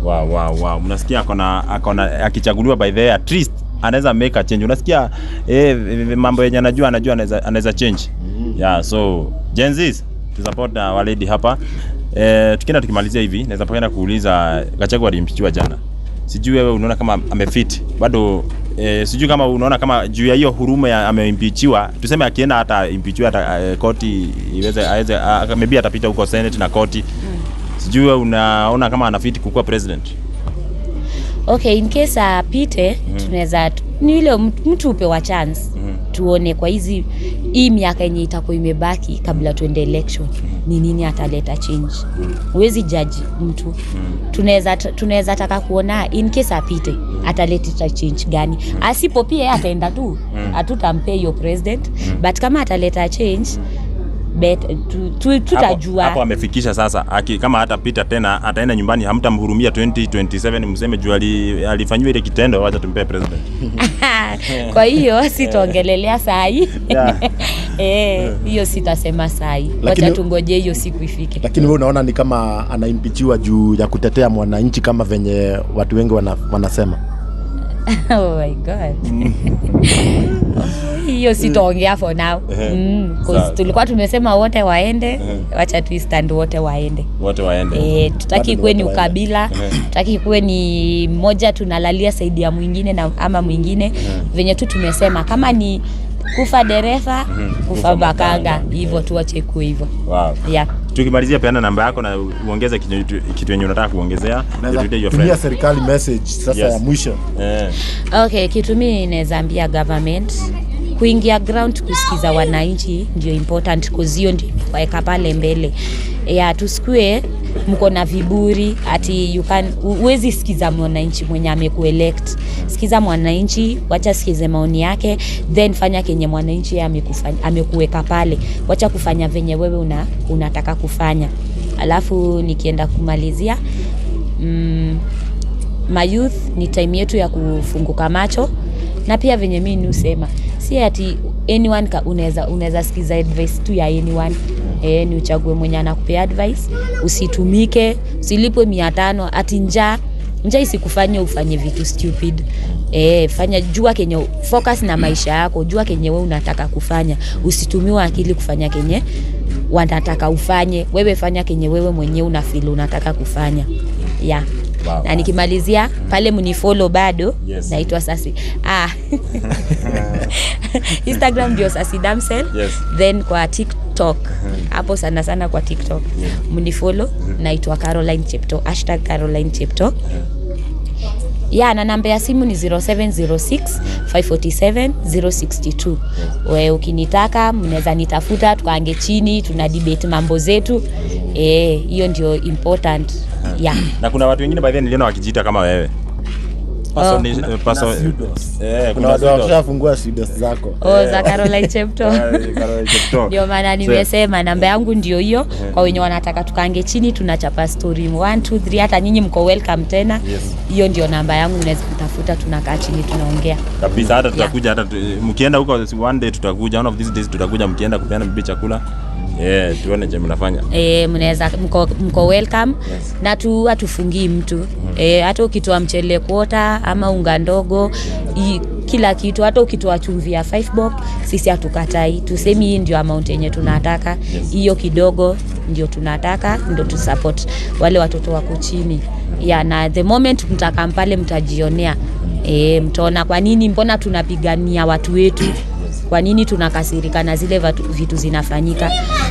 Wow. Unasikia akona akichaguliwa by the way, at least anaweza make a change. Unasikia mambo yenye anajua anaweza change. Yeah, so Gen Zs to support our lady hapa. Tukienda tukimalizia hivi, naweza penda kuuliza, Gachagua alimpichiwa jana. Sijui wewe unaona kama amefit bado, sijui kama unaona kama juu ya hiyo huruma ya ameimpeachiwa, tuseme akienda hata impeachiwa hata koti iweze aweze maybe atapita huko Senate na koti. Sijui wewe unaona kama anafit kukuwa president? Okay, in case apite, tunaweza, ni ile mtu upewa chance, tuone kwa hizi hii miaka yenye itakuwa imebaki kabla tuende election ni nini ataleta change. Huwezi judge mtu. Tunaweza taka kuona in case apite ataleta change gani. Asipo pia yeye ataenda tu, hatutampea hiyo president, but kama ataleta change tutajua. Hapo amefikisha sasa. Kama hatapita tena ataenda nyumbani, hamtamhurumia 2027 mseme juu alifanyiwa ile kitendo, wacha tumpee president. Kwa hiyo sitaongelelea sahi. Yeah. Eh, hiyo sitasema sahi, wacha tungoje hiyo siku ifike. Lakini wewe unaona ni kama anaimpeachiwa juu ya kutetea mwananchi kama venye watu wengi wanasema? Oh my God, hiyo sitaongea for now, 'cause Sawa. tulikuwa tumesema wote waende. Wacha tu stand wote waende. Wote waende. Eh, tutaki Bado ni kuwe ni wote waende. ukabila, tutaki kuwe ni mmoja tunalalia side ya mwingine na ama mwingine. Venye tu tumesema, kama ni kufa dereva, kufa kufa makanga, makanga. hivyo tuache kuwe hivyo. Yeah. Tukimalizia, peana namba yako na uongeze kitu yenye unataka kuongezea. Unaweza Ndio your tumia friend. serikali message sasa Yes. ya mwisho. Okay, kitu mi naweza ambia government, kuingia ground kusikiza wananchi ndio important, cause hiyo ndio imeweka pale mbele ya tusikue mko na viburi ati you can huwezi sikiza mwananchi mwenye amekuelect. Sikiza mwananchi, wacha sikize maoni yake, then fanya kenye mwananchi yeye amekuweka pale. Wacha kufanya venye wewe unataka kufanya. Alafu nikienda kumalizia, mayouth ni time yetu ya kufunguka macho, na pia venye mi nusema, si ati anyone unaweza sikiza advice tu ya anyone. Ni uchague mwenye anakupea advice, usitumike, usilipwe 500 ati njaa. Njaa isikufanye ufanye vitu stupid. Fanya, jua kenye, focus na maisha yako, jua kenye wewe unataka kufanya. Usitumiwe akili kufanya kenye wanataka ufanye. Wewe fanya kenye wewe mwenyewe una feel unataka kufanya, yeah. Na nikimalizia pale, mnifollow bado. Naitwa Sasi, Instagram ndio Sasi Damsel. Then kwa TikTok, hapo sana sana kwa TikTok mnifollow, naitwa Caroline Chepto, #CarolineChepto. Ya, na namba ya simu ni 0706 547 062. We ukinitaka mnaweza nitafuta, tukaange chini, tuna debate mambo zetu. Eh, hiyo ndio important, yeah. Na kuna watu wengine by the way niliona wakijiita kama wewe. Kuna pseudos. Kuna Kuna watu pseudos. washafungua pseudos zako. Oh, za Caroline Chepto. Caroline Chepto. Ndio maana nimesema namba yangu ndio hiyo, kwa wenye wanataka tukaange chini, tunachapa story 1 2 3, hata nyinyi mko welcome tena. Hiyo ndio namba yangu, mnaweza kutafuta, tunakaa chini tunaongea. Kabisa, hata tutakuja, hata mkienda huko one day tutakuja, one of these days tutakuja mkienda kupeana bibi chakula. Yeah, tuone je mnafanya. E, mnaweza, mko welcome. Na tu hatufungii mtu. Hata ukitoa mchele quarter ama unga ndogo, kila kitu, hata ukitoa chumvi ya 5 bob, sisi hatukatai. Tusemi hii ndio amount yenye tunataka, hiyo kidogo ndio tunataka, ndio tu support wale watoto wako chini ya. Na the moment mtakaa pale mtajionea. Mtaona kwa nini, mbona tunapigania watu wetu, kwa nini tunakasirika na zile vitu zinafanyika,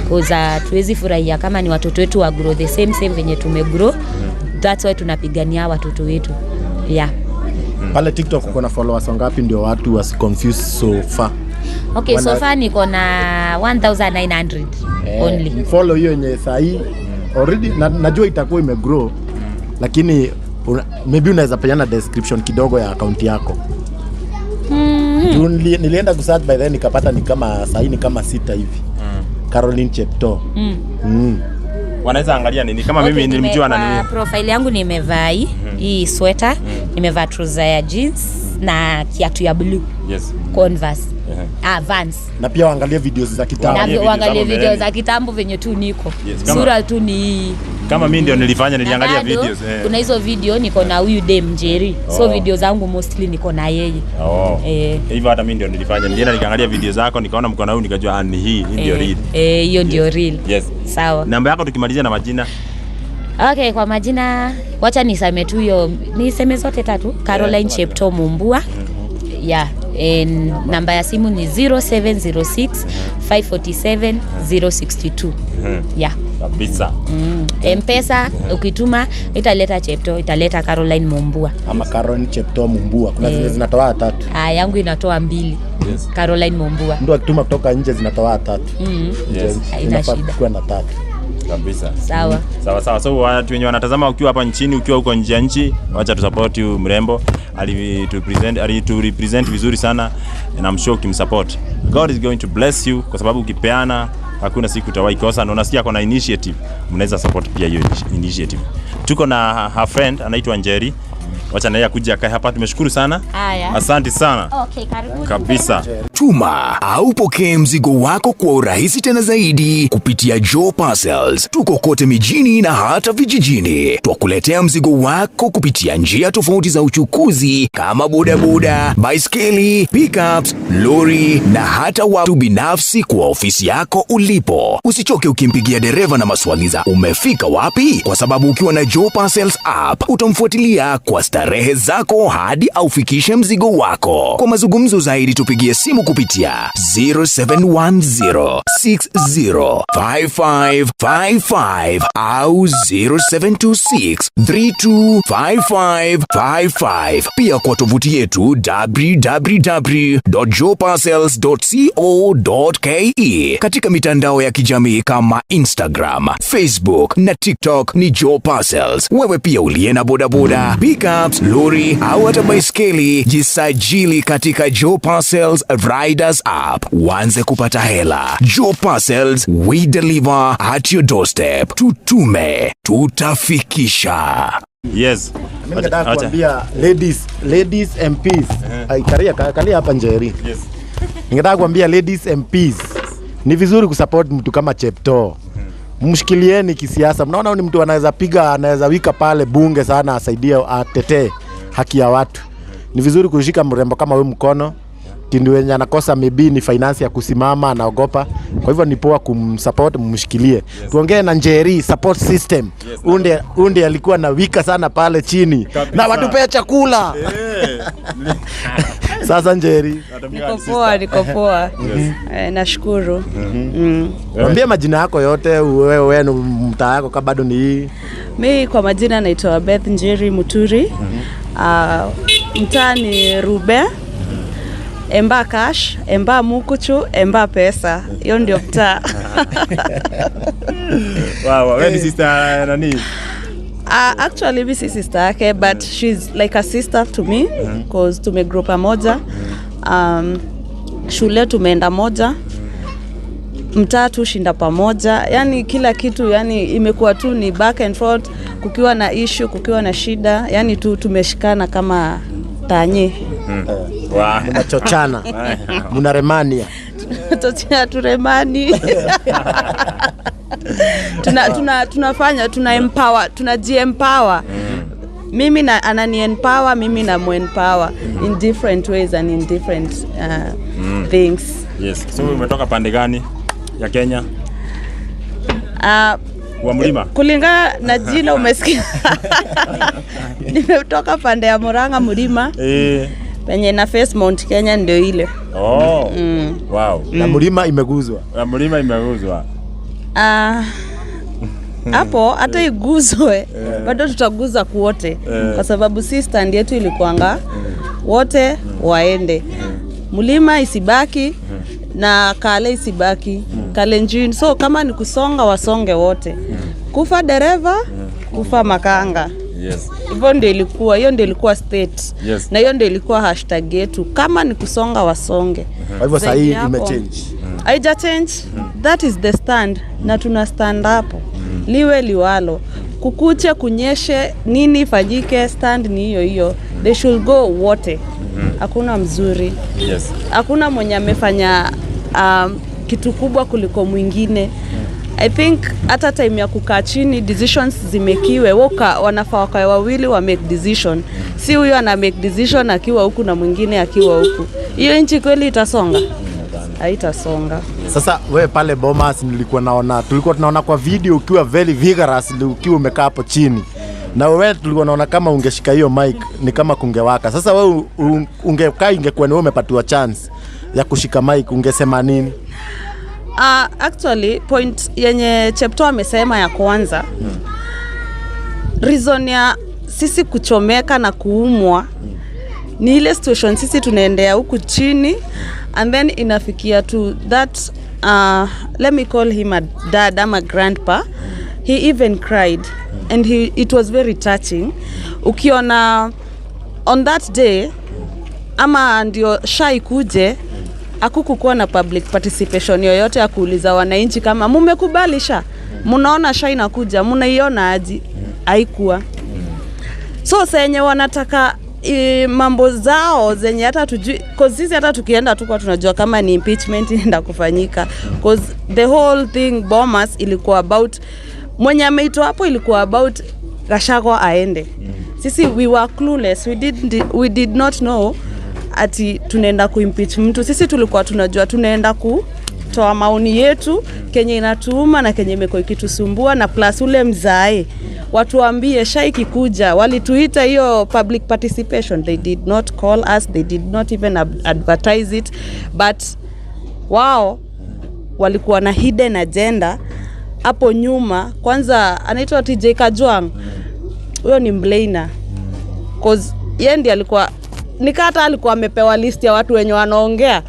cause tuwezi furahia kama ni watoto wetu wa grow the same same venye tumegrow. That's why tunapigania watoto wetu, yeah. Pale TikTok uko na followers wangapi ndio watu wasiconfuse so far? Okay, so far niko na 1900 only. Follow hiyo yenye sahii already najua itakuwa imegrow, lakini maybe unaweza peana description kidogo ya akaunti yako. Juu nilienda kusearch by then nikapata ni kama sahii ni kama sita hivi. Caroline Chepto. Wanaweza angalia nini kama mimi nilimjua na Kwa nini? Profile yangu nimevaa hii sweater, nimevaa trouser ya jeans na kiatu ya blue, Converse. Ah, Vans. Na pia waangalie videos za kitambo. Na Waangalie video waangalie za video mbeleni. za kitambo venye tu niko. Yes, Sura tu ni hii. Kama mimi ndio nilifanya, niliangalia Na bado, videos. kuna hizo video niko na huyu dem Njeri. So Oh. video zangu mostly niko na yeye. Oh. Eh. Hivyo hata mimi ndio nilifanya. Nilienda nikaangalia video zako, nikaona mkono huu, nikajua ah, ni hii ndio real. Eh, hiyo ndio real. Yes. Sawa. Namba yako tukimalizia na majina. Okay, kwa majina wacha niseme tu hiyo, niseme zote tatu. Caroline Yeah. Chepto Mumbua. Yeah, and namba ya simu ni 0706 547 062. Yeah. Kabisa. Mpesa ukituma italeta Chepto, italeta Caroline Mumbua. Ama Caroline Cheptoo Mumbua, kuna zenye zinatoa tatu. Ah, yangu inatoa mbili. Yes. Caroline Mumbua. Mtu akituma kutoka nje zinatoa tatu. Yes. Haina Inafaa shida. kuwa na tatu. Kabisa. Sawa. Sawa sawa. So watu wenye wanatazama ukiwa hapa nchini, ukiwa huko nje ya nchi, wacha tusupport huyu mrembo. Alitu represent vizuri sana and I'm sure ukimsupport, God is going to bless you kwa sababu ukipeana hakuna siku utawahi kosa, na unasikia kuna initiative, mnaweza support pia hiyo initiative. Tuko na her friend anaitwa Njeri. Wacha na yeye akuje akae hapa. Tumeshukuru sana. Haya. Asante sana. Okay, karibu. Kabisa. Tuma au pokee mzigo wako kwa urahisi tena zaidi kupitia Joe Parcels. Tuko kote mijini na hata vijijini. Twakuletea mzigo wako kupitia njia tofauti za uchukuzi kama bodaboda, baiskeli, pickups, lori na hata watu binafsi kwa ofisi yako ulipo. Usichoke ukimpigia dereva na maswali za umefika wapi, kwa sababu ukiwa na Joe Parcels app utamfuatilia kwa starehe zako hadi aufikishe mzigo wako. Kwa mazungumzo zaidi tupigie simu kupitia 0710605555 au 0726325555. Pia kwa tovuti yetu www.joeparcels.co.ke. Katika mitandao ya kijamii kama Instagram, Facebook na TikTok ni Joe Parcels. Wewe pia uliye na bodaboda, pickups, lori au hata baiskeli, jisajili katika Joe Parcels Riders app uanze kupata hela. Joe Parcels, we deliver at your doorstep. Tutume, tutafikisha. Yes. Mimi nataka kuambia ladies MPs. Ai, kalia kalia hapa Njeri. Yes. Ningetaka kuambia ladies MPs, ni vizuri kusupport mtu kama Cheptoo. Mshikilieni kisiasa. Mnaona huyu ni mtu anaweza piga, anaweza wika pale bunge sana, asaidie, atetee haki ya watu. Ni vizuri kushika mrembo kama huyu mkono. Kindu wenye anakosa maybe ni finance ya kusimama, anaogopa. Kwa hivyo ni poa kumsupport, mshikilie. Tuongee na Njeri support system. Unde alikuwa na wika sana pale chini. Kabisa. Na watupee chakula. Sasa Njeri, Niko poa, niko poa. Nashukuru. Mwambie majina yako yote, wewe mtaa yako kama bado ni hii. Mi kwa majina naitwa Beth Njeri Muturi. Mtaa ni Rube. Emba cash, emba mukuchu, emba pesa. Hiyo ndio mtaa. Wow, wewe ni sister nani? Actually mi si sister yake, but she's like a sister to me cause tumegrow pamoja. Shule tumeenda moja, mtaa tushinda pamoja, yani kila kitu, yani imekuwa tu ni back and forth, kukiwa na issue, kukiwa na shida, yani tu tumeshikana kama tanye. Wow. Mnachochana, mnaremania. Tochea turemani. Tunafanya tuna empower, tunajiempower. Mimi na anani empower, mimi na empower in different ways and in different things. Yes. So umetoka pande gani ya Kenya? Wa mlima? Kulingana na jina umesikia. Nimetoka pande ya Murang'a mlima. Penye na face Mount Kenya ndio ile. Oh. Wow. Na mlima imeguzwa. Na mlima imeguzwa. Hapo hata iguzwe bado tutaguza kuote, kwa sababu si stand yetu ilikuanga wote waende. Mlima isibaki na Kale isibaki, Kalenjin. So kama ni kusonga wasonge wote. Kufa dereva, kufa makanga. Yes. Hivyo ndio ilikuwa, hiyo ndio ilikuwa state. Yes. Na hiyo ndio ilikuwa hashtag yetu. Kama ni kusonga wasonge. Kwa hivyo sasa Zaidi hii hapo, imechange. Haija change. That is the stand. Na tuna stand hapo. Liwe liwalo. Kukuche, kunyeshe, nini ifanyike, stand ni hiyo hiyo. They should go wote. Hakuna mzuri. Yes. Hakuna mwenye amefanya kitu kubwa kuliko mwingine. I think hata time ya kukaa chini decisions zimekiwe, woka wanafaa wakae wawili wa make decision, si huyo ana make decision akiwa huku na mwingine akiwa huku. Hiyo nchi kweli itasonga? Haitasonga. Sasa wewe pale Bomas nilikuwa naona, tulikuwa tunaona kwa video ukiwa very vigorous, ukiwa umekaa hapo chini. Na wewe tulikuwa naona kama ungeshika hiyo mic ni kama kungewaka. Sasa wewe ungekaa, ingekuwa ni wewe umepatiwa chance ya kushika mic, ungesema nini? Actually point yenye Chepto amesema ya kwanza, reason ya sisi kuchomeka na kuumwa ni ile situation sisi tunaendea huku chini, and then inafikia to that, let me call him a dad ama grandpa. He even cried and it was very touching. Ukiona on that day ama ndio SHA ikuje, hakukukuwa na public participation yoyote ya kuuliza wananchi kama mumekubali SHA, mnaona SHA inakuja, mnaiona aje? Haikuwa. So senye wanataka mambo zao zenye hata tujui, 'cause sisi hata tukienda tukuwa tunajua kama ni impeachment inaenda kufanyika, 'cause the whole thing Bomas ilikuwa about mwenye ameitwa hapo, ilikuwa about Gachagua aende. Sisi we were clueless, we did not know ati tunaenda kuimpeach mtu. Sisi tulikuwa tunajua tunaenda kutoa maoni yetu kenye inatuuma na kenye imekuwa ikitusumbua, na plus ule mzae watuambie SHA ikikuja. Walituita hiyo public participation, they did not call us, they did not even advertise it, but wao walikuwa na hidden agenda hapo nyuma. Kwanza anaitwa TJ Kajwang, huyo ni mblana, 'cause yeye ndiye alikuwa nikaa hata alikuwa amepewa list ya watu wenye wanaongea,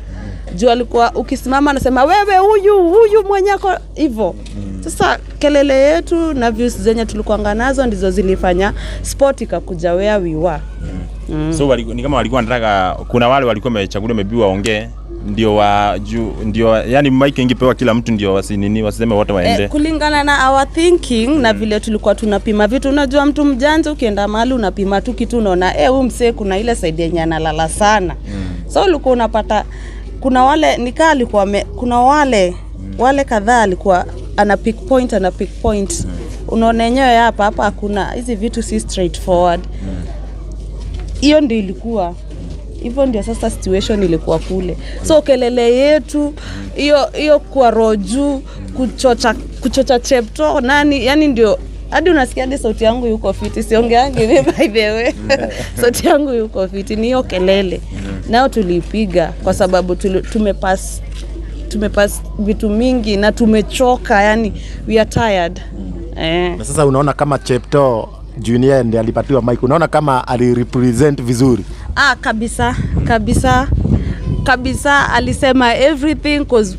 juu alikuwa ukisimama anasema wewe huyu huyu mwenyeko hivyo. Sasa kelele yetu na views zenye tulikuanga nazo ndizo zilifanya sport ikakuja where we were. So ni kama walikuwa wanataka, kuna wale walikuwa wamechaguliwa maybe waongee ndio wa juu ndio, yani mic ingepewa kila mtu ndio wasinini wasiseme wote waende. Kulingana na our thinking na vile tulikuwa tunapima vitu, unajua mtu mjanja ukienda mahali unapima tu kitu unaona huyu msee kuna ile side yenye analala sana. So ulikuwa unapata kuna wale nikaa alikuwa kuna wale kadhaa alikuwa ana pick point, ana pick point. Unaona yenyewe hapa hapa hakuna hizi vitu si straightforward. Hiyo ndio ilikuwa hivyo, ndio sasa situation ilikuwa kule. So kelele yetu hiyo hiyo kwa roho juu, kuchocha Chepto nani, yani ndio hadi unasikia hadi sauti yangu yuko fiti, siongeangi mimi by the way, sauti yangu yuko fiti, ni hiyo kelele nayo tuliipiga kwa sababu tumepass vitu mingi na tumechoka, yani we are tired. Na sasa unaona kama Chepto Junior ndiye alipatiwa mic, unaona kama alirepresent vizuri? Ah, kabisa kabisa kabisa, alisema everything, 'cause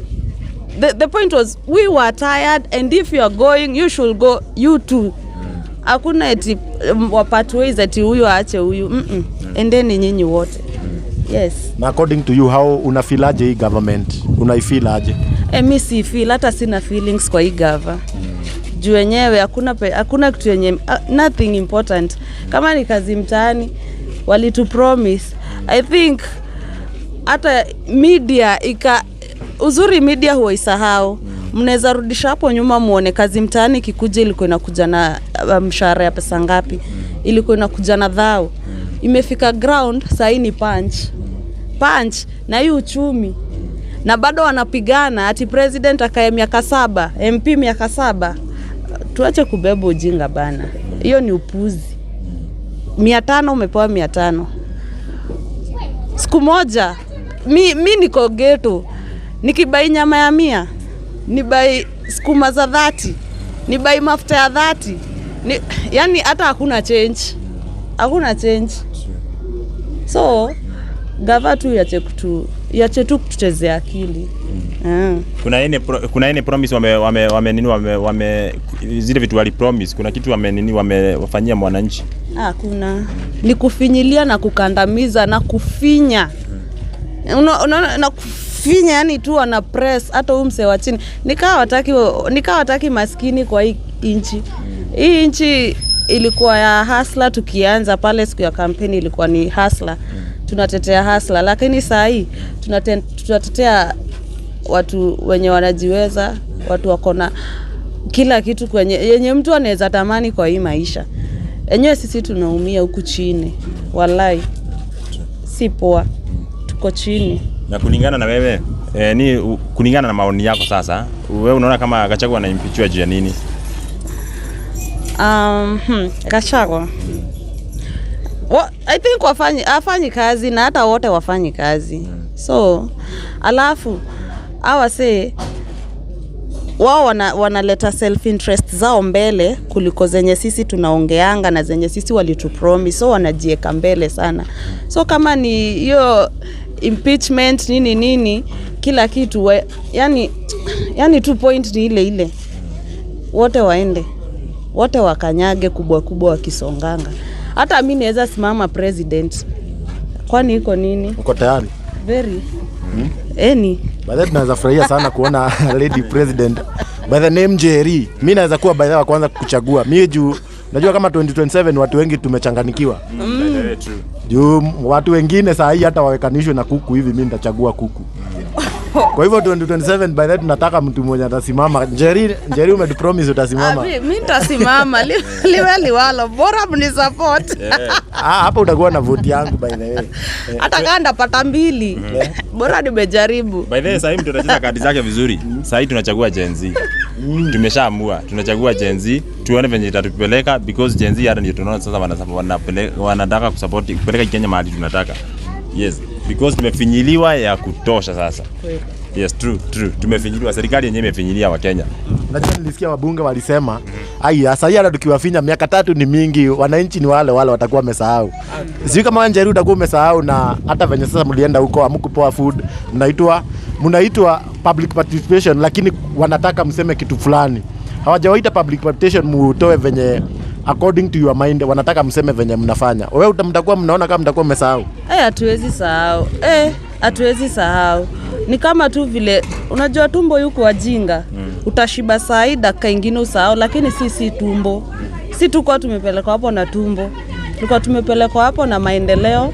the point was we were tired and if you are going you should go you too. Hakuna eti wapart ways ati huyu aache huyu. Endeni nyinyi wote, yes. Na according to you, how unafeel aje hii government? Unaifeel aje? Mi si feel, hata sina feelings kwa hii gava juu wenyewe hakuna kitu yenye, nothing important. Kama ni kazi mtaani walitu promise, I think hata media ika uzuri media huwa isahau, mnaweza rudisha hapo nyuma muone kazi mtaani ikikuja ilikuwa inakuja na mshahara ya pesa ngapi, ilikuwa inakuja na dhao. Imefika ground sahii ni punch punch na hii uchumi, na bado wanapigana ati president akae miaka 7, MP miaka 7. Tuache kubeba ujinga bana, hiyo ni upuzi. 500 umepewa 500 siku moja. Mi niko ghetto nikibuy nyama ya 100, nibuy sukuma za 30, nibuy mafuta ya 30 ni, yani hata hakuna change, hakuna change. So gava tu iache tu kutuchezea akili. Kuna any promise wame nini wame zile vitu wali promise, kuna kitu wame nini wamewafanyia mwananchi? Ah, kuna ni kufinyilia na kukandamiza na kufinya. Na kufinya, yani tu wana press hata huyu msee wa chini, nikaa wataki maskini kwa hii nchi. Hii nchi ilikuwa ya hustler, tukianza pale siku ya kampeni ilikuwa ni hustler, tunatetea hustler, lakini saa hii tunatetea watu wenye wanajiweza, watu wako na kila kitu kwenye yenye mtu anaweza tamani kwa hii maisha. Enyewe sisi tunaumia huku chini, walai si poa, tuko chini. Na kulingana na wewe kulingana na maoni yako sasa, wewe unaona kama Gachagua anaimpeachiwa juu ya nini? Gachagua I think afanyi kazi na hata wote wafanyi kazi. So alafu awase Wao wanaleta self interest zao mbele kuliko zenye sisi tunaongeanga na zenye sisi walitupromise, so wanajieka mbele sana. So kama ni hiyo impeachment, nini nini, kila kitu yani tu point ni ile ile, wote waende, wote wakanyage kubwa kubwa wakisonganga. Hata mi naweza simama president, kwani iko nini? Uko tayari? Very any. By the way, tunaweza furahia sana kuona lady president by the name Njeri. Mi naweza kuwa by the way wa kwanza kuchagua. Mi juu najua kama 2027 watu wengi tumechanganikiwa. By the way, true. Juu watu wengine saa hii hata wawekanishwe na kuku hivi, mi nitachagua kuku. Kwa hivyo 2027 by the way tunataka mtu mmoja atasimama. Njeri, Njeri, umetupromise utasimama. Mi nitasimama liwe liwalo, bora mnisupport. Ah, hapa utakuwa na vote yangu by the way. Hata kaa ndapata mbili, bora nimejaribu. By the way, sahii mtu atacheza kadi zake vizuri. Sahii tunachagua Gen Z. Tumeshaamua tunachagua Gen Z, tuone venye itatupeleka because Gen Z hata ndio tunaona sasa wanataka kusupport kupeleka Kenya mahali tunataka. Yes, because tumefinyiliwa ya kutosha sasa. Yes, true, true. Tumefinyiliwa, serikali yenyewe imefinyilia Wakenya. Unajua nilisikia wabunge walisema ai, sasa hii hata tukiwafinya miaka 3 ni mingi, wananchi ni wale wale watakuwa wamesahau. Sijui kama wewe Njeri utakuwa umesahau, na hata venye sasa mlienda huko hamkupewa food, mnaitwa public participation, lakini wanataka mseme kitu fulani. Hawajawaita public participation mutoe venye according to your mind, wanataka mseme venye mnafanya. Wewe mtakuwa mnaona kama mtakuwa mmesahau. Eh, hatuwezi sahau. Eh, hatuwezi sahau. Ni kama tu vile unajua tumbo yuko wajinga. Utashiba saa hii, dakika ingine usahau, lakini si tumbo. Si tukuwa tumepelekwa hapo na tumbo. Tulikuwa tumepelekwa hapo na maendeleo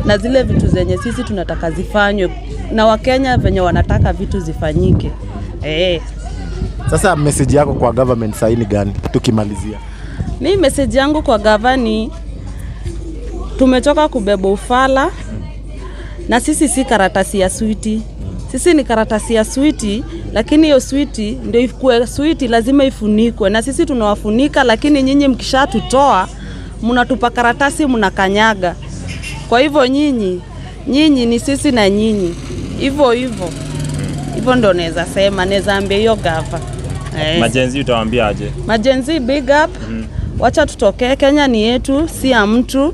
na zile vitu zenye sisi tunataka zifanywe na Wakenya venye wanataka vitu zifanyike. Eh. Sasa message yako kwa government sasa ni gani tukimalizia? Mi message yangu kwa gavani, tumechoka kubeba ufala na sisi si karatasi ya switi. Sisi ni karatasi ya switi, lakini hiyo switi ndio ikuwe switi lazima ifunikwe, na sisi tunawafunika, lakini nyinyi mkishatutoa mnatupa karatasi, mnakanyaga. Kwa hivyo nyinyi ni sisi na nyinyi hivyo hivyo hivyo, ndo naweza sema, naweza ambia hiyo gava eh. MaGen Z utawaambia aje? MaGen Z, big up. Wacha tutokee, Kenya ni yetu, si ya mtu,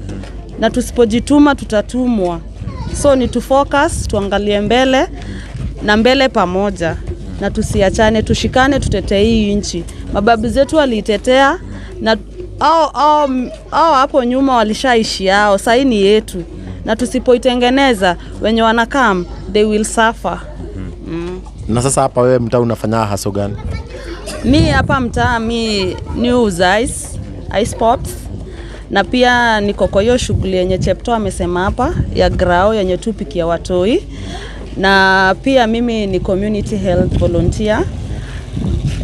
na tusipojituma tutatumwa. So ni tufocus, tuangalie mbele na mbele pamoja, na tusiachane, tushikane, tutetee hii nchi. Mababu zetu waliitetea na au hapo nyuma walishaishi yao, sahii ni yetu, na tusipoitengeneza wenye wanakam they will suffer. Na sasa hapa wewe mtaa unafanya hustle gani? Mi hapa mtaa mi ni ice pops na pia niko kwa hiyo shughuli yenye Chepto amesema hapa ya grao yenye tupikia watoi, na pia mimi ni community health volunteer.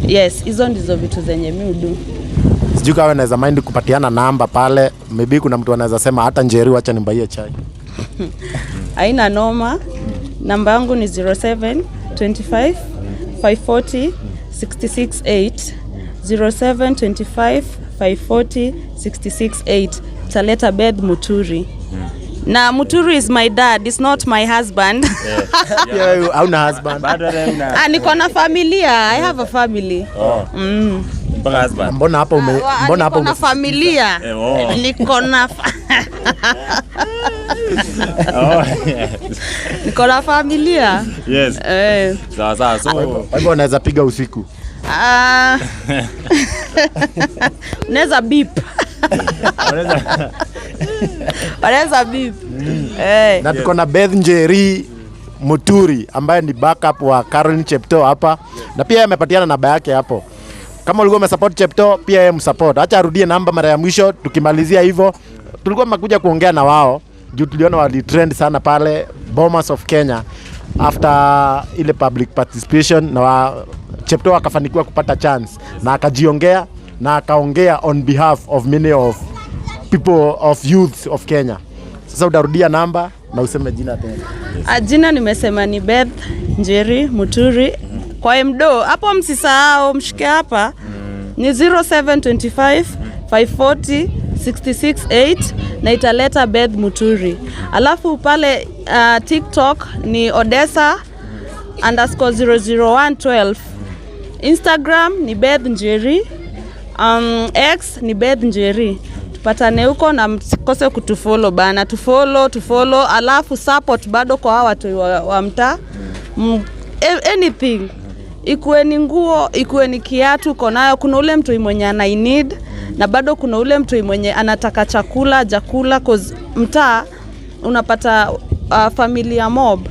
Yes, hizo ndizo vitu zenye mi hudo. Sijui kama naweza mind kupatiana namba pale, maybe kuna mtu anaweza sema hata Njeri, wacha nimbaie chai. Haina noma. Namba yangu ni 07 25 540 668, 07 25 540 668. Taleta Beth Muturi. Na Muturi is my dad, it's not my husband. Pia wewe hauna husband? Bado hata una Ah, niko na familia. I have a family. Oh. Mpaka husband. Mbona hapa ume mbona hapa Niko na familia. Eh, oh. Niko na Oh. Niko na familia. Yes. Eh. Sawa sawa. So Kwa hivyo unaweza piga usiku. Ah. Unaweza beep. Unaweza beep. Eh. Na tuko na Beth Njeri Muturi ambaye ni backup wa Caroline Chepto hapa, na pia yeye amepatiana namba yake hapo. Kama ulikuwa umesupport Chepto, pia yeye msupport. Acha arudie namba mara ya mwisho tukimalizia hivyo. Tulikuwa tumekuja kuongea na wao juu tuliona wali trend sana pale Bomas of Kenya after ile public participation, na Chepto akafanikiwa kupata chance na akajiongea na akaongea on behalf of many of people of youth of Kenya. Sasa utarudia namba na useme jina tena. Ah, jina nimesema ni Beth Njeri Muturi. Kwa mdo hapo msisahau mshike hapa ni 0725 540 668 na italeta Beth Muturi. Alafu pale TikTok ni Odessa_00112. Instagram ni Beth Njeri, X ni Beth Njeri. Tupatane huko na msikose kutufollow bana, tufollow, alafu support bado kwa hawa watu wa mtaa. Anything, ikuwe ni nguo, ikuwe ni kiatu uko nayo. Kuna ule mtu mwenye ana need na bado kuna ule mtu mwenye anataka chakula jakula, cause mtaa unapata familia mob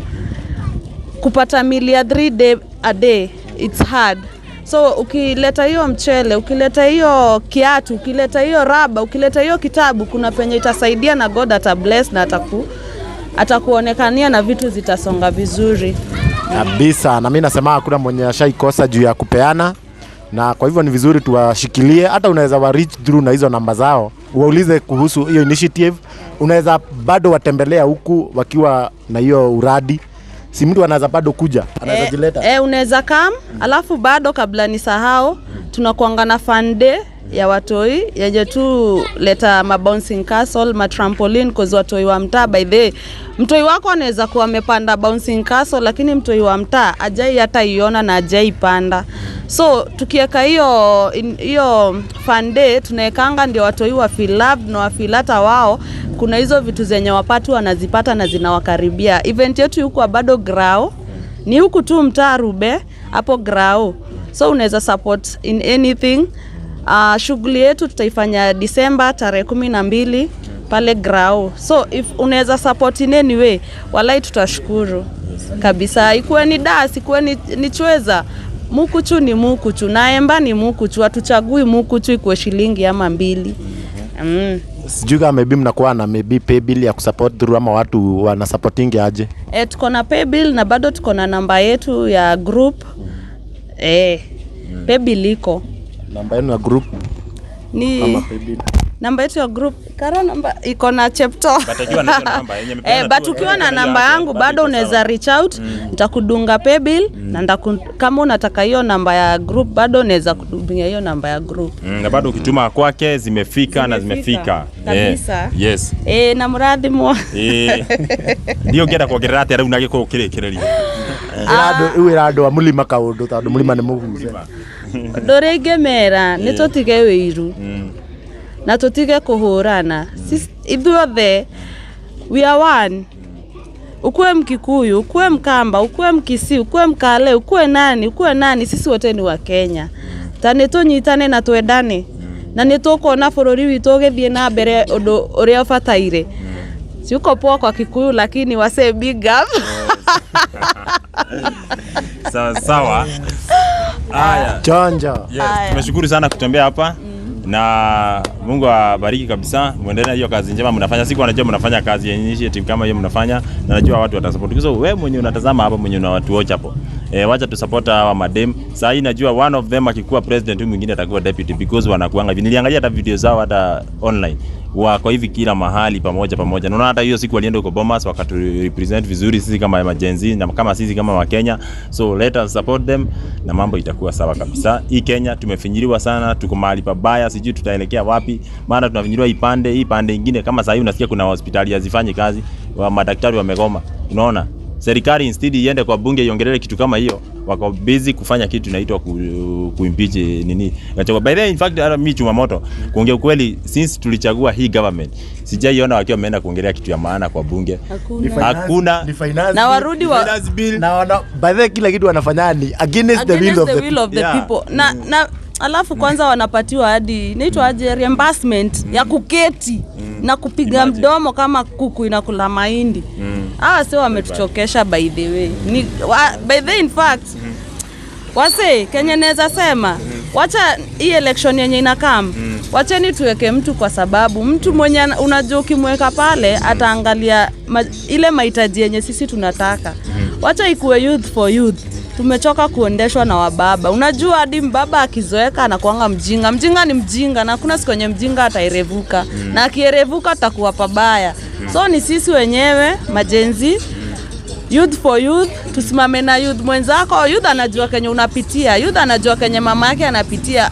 kupata meal ya 3 day a day it's hard. So ukileta hiyo mchele, ukileta hiyo kiatu, ukileta hiyo raba, ukileta hiyo kitabu, kuna penye itasaidia na God ata bless na atakuonekania na vitu zitasonga vizuri. Kabisa, na mimi nasema hakuna mwenye ashaikosa juu ya kupeana, na kwa hivyo ni vizuri tuwashikilie. Hata unaweza wa reach through na hizo namba zao, waulize kuhusu hiyo initiative. Unaweza bado watembelea huku wakiwa na hiyo uradi, si mtu anaweza bado kuja, anaweza jileta. Unaweza kam. Alafu bado kabla nisahau, tunakuanga na fun day ya watoi yenye tu leta ma bouncing castle, ma trampoline, cause watoi wa mtaa, by the way, mtoi wako anaweza kuwa amepanda bouncing castle, lakini mtoi wa mtaa ajai hata iona na ajai panda. So tukiweka hiyo fun day tunaekanga ndio watoi wa feel loved na wa feel hata wao kuna hizo vitu zenye wapatu wanazipata na zinawakaribia. Event yetu yuko bado grao, ni huku tu mtaa Rube hapo grao, so unaweza support in anything. Shughuli yetu tutaifanya Disemba tarehe 12 pale grao, so if unaweza support in any way, walai tutashukuru kabisa. Ikuwe ni das, ikuwe ni chweza, mukuchu ni mukuchu, naemba ni mukuchu, hatuchagui mukuchu ikuwe shilingi ama mbili. Sijui kama maybe mnakuwa na maybe pay bill ya kusupport through ama watu wana supporting aje? Tuko na paybill na bado tuko na namba yetu ya group. Paybill iko. Namba yenu ya group ni ama paybill? Namba yetu ya group, Karo, namba iko na Chepto. But akiwa na hiyo namba yenye amepeana But tu, ukiwa na hiyo namba yake, yangu bado bado iko unaweza sawa. reach out, nitakudunga paybill na kama unataka hiyo namba ya group bado unaweza kudunga hiyo namba ya group. Na bado ukituma kwake zimefika na Zimefika. zimefika. Kabisa. Yes. Na mrathi mwa Ndio ngenda kuongerera atia riu na gĩkũyũ kĩrĩkĩrĩria. Rĩu ĩra andũ a mũlima kaũndũ tondũ mũlima nĩ mũguce. Ũndũ ũrĩa ingĩmera nĩ tũtige wĩiru na tũtige kũhũrana. Ithuothe we are one. Ukuwe Mkikuyu, ukuwe Mkamba, ukuwe Mkisii, ukuwe Mkale, ukuwe nani, ukuwe nani, sisi wote ni wa Kenya. Ta nĩ tũnyitane na twendane na nĩ tũkuona bũrũri witũ ũgĩthiĩ na mbere ũndũ ũrĩa ũbataire. Siuko poa kwa Kikuyu, lakini wase big up. Sawa sawa. Haya. Chonjo. Yes, tumeshukuru sana kutembea hapa na Mungu awabariki kabisa, muendelee na hiyo kazi njema mnafanya. Siku anajua mnafanya kazi ya initiative kama hiyo mnafanya, na najua watu watasupport. So wewe mwenye unatazama hapa, mwenye una watu watch hapo, wacha tu support hawa madem. Saa hii najua one of them akikuwa president, huyu mwingine atakuwa deputy because wanakuanga hivi. Niliangalia hata video zao hata online, wako hivi kila mahali pamoja pamoja. Naona hata hiyo siku walienda huko Bomas wakatu represent vizuri sisi kama Gen Z na kama sisi kama Wakenya. So let us support them na mambo itakuwa sawa kabisa. Hii Kenya tumefinyiliwa sana, tuko mahali pabaya, sijui tutaelekea wapi. Maana tunafinyiliwa ipande hii pande ingine, kama sasa hivi unasikia kuna hospitali hazifanyi kazi, wa madaktari wamegoma. Unaona? Serikali instead iende kwa bunge iongelele kitu kama hiyo, wako busy kufanya kitu inaitwa kuimpeach nini Gachagua. By the way, in fact hata mimi chuma moto kuongea ukweli, since tulichagua hii government sijaiona wakiwa wameenda kuongelea kitu ya maana kwa bunge. Hakuna. Hakuna. Ni finance Na warudi wa Finance bill. na wana, by the way, kila kitu wanafanya ni against the will against of the the will of the people na alafu kwanza wanapatiwa hadi inaitwa aje, reimbursement ya kuketi na kupiga Imagine. mdomo kama kuku inakula mahindi. Hawa sio wametuchokesha by the way. By the way, in fact wase Kenya naweza sema wacha hii election yenye inakam, wacheni tuweke mtu kwa sababu mtu mwenye unajua ukimweka pale ataangalia ile mahitaji yenye sisi tunataka. Wacha ikuwe youth for youth. Tumechoka kuendeshwa na wababa. Unajua hadi mbaba akizoeka anakuanga mjinga. Mjinga ni mjinga na hakuna siku yenye mjinga atairevuka. Na akierevuka atakuwa pabaya. So ni sisi wenyewe ma-Gen Z, youth for youth, tusimame na youth mwenzako. Youth anajua kenye unapitia, youth anajua kenye mama yake anapitia.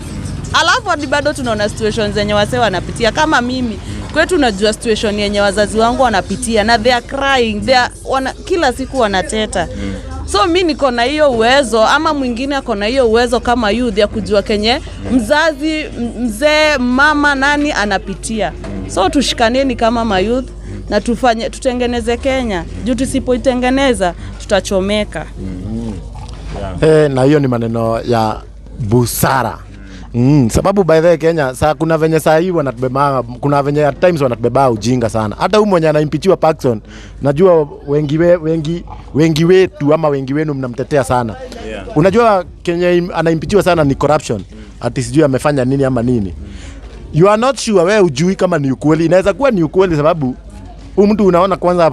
Alafu hadi bado tunaona situations zenye wasee wanapitia. Kama mimi kwetu najua situation yenye wazazi wangu wanapitia na they are crying, kila siku wanateta. So mi niko na hiyo uwezo ama mwingine ako na hiyo uwezo kama youth ya kujua kenye mzazi, mzee, mama nani anapitia. So tushikaneni kama mayouth na tufanye tutengeneze Kenya. Juu tusipoitengeneza tutachomeka. Na hiyo ni maneno ya busara. Sababu by the way Kenya saa kuna venye saa hii wanatubeba, kuna venye at times wanatubeba ujinga sana. Hata huyu mwenye anaimpeachiwa Parkson, najua wengi wetu ama wengi wenu mnamtetea sana. Unajua Kenya anaimpeachiwa sana ni corruption. Ati sijui amefanya nini ama nini. You are not sure, wewe ujui kama ni ukweli. Inaweza kuwa ni ukweli sababu huyu mtu unaona kwanza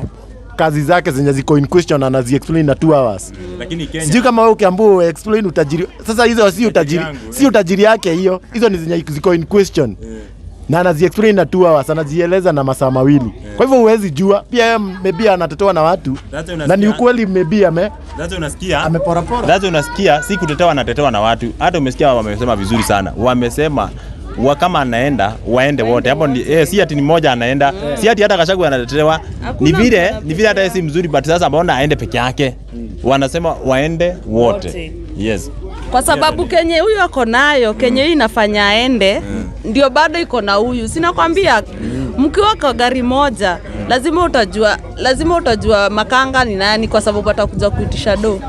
kazi zake zenye ziko in question anazi explain na 2 hours. Lakini Kenya Sijui kama wewe ukiambiwa explain utajiri. Sasa hizo si utajiri, yangu, si utajiri yake hiyo. Hizo ni zenye ziko in question. Na anazi explain na 2 hours, anazieleza na masaa mawili. Kwa hivyo huwezi jua. Pia yeye maybe anatetewa na watu. That's Na ni ukweli maybe ame That's unasikia ameporapora. That's unasikia si kutetewa, anatetewa na watu. Hata umesikia wamesema vizuri sana. Wamesema wa kama anaenda waende wote hapo ni, si ati ni mmoja anaenda, si ati hata Gachagua anatetewa. Ni Hakuna vile mtu ni vile hata yeye si mzuri, but sasa mbona aende peke yake? Wanasema waende wote. Wote. Yes. Kwa sababu kenye huyu ako nayo, kenye hii inafanya aende, ndio bado iko na huyu. Sinakwambia mkiwa kwa gari moja lazima utajua makanga ni nani, kwa sababu atakuja kuitisha do,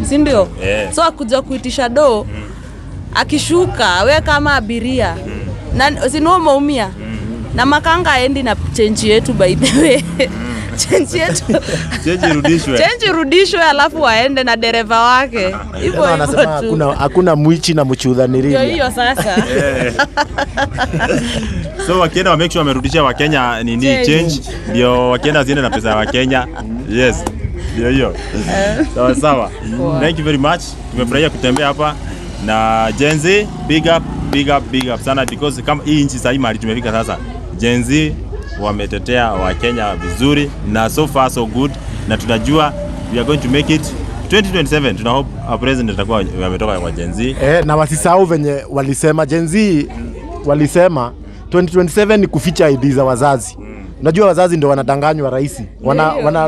si ndio? Yeah. So akuja kuitisha do, akishuka we kama abiria na si ni umeumia na makanga aendi na chenji yetu, by the way, chenji yetu. Change irudishwe. Chenji irudishwe, alafu waende na dereva wake hivyo Tena hivyo wanasema tu. hakuna mwichi na Ndio mchudhaniria. hiyo sasa. So wakienda wa make sure wamerudishia Wakenya nini? Change. Change, ndio wakienda ziende na pesa ya Wakenya. Yes. Ndio hiyo. Sawa sawa. Thank you very much. Tumefurahia kutembea hapa na Gen Z, big up, big up, big up sana because kama hii nchi sasa mahali tumefika sasa. Gen Z wametetea Wakenya vizuri na so far so good, na tunajua we are going to make it 2027. Tuna hope our president atakuwa ametoka kwa Gen Z. Na wasisahau venye walisema Gen Z walisema 2027 ni kuficha ID za wazazi. Unajua wazazi ndio wanadanganywa rahisi.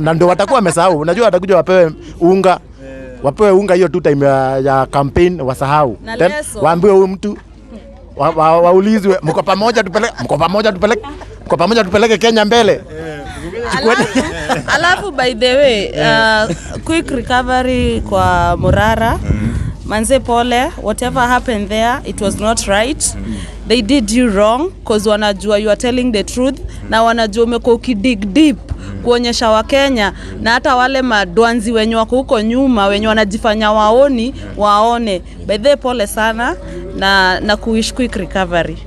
Na ndio watakuwa wamesahau. Unajua watakuja wapewe unga hiyo tu time ya campaign wasahau. Na Then leso. waambiwe huyu mtu waulizwe mko pamoja tupeleke, mko pamoja tupeleke, mko pamoja tupeleke Kenya mbele. Alafu by the way, quick recovery kwa Morara. Manze pole, whatever happened there, it was not right. They did you wrong cause wanajua you are telling the truth na wanajua umekuwa ukidig deep kuonyesha Wakenya na hata wale madwanzi wenye wako huko nyuma wenye wanajifanya waoni waone. By the way, pole sana na kuwish quick recovery.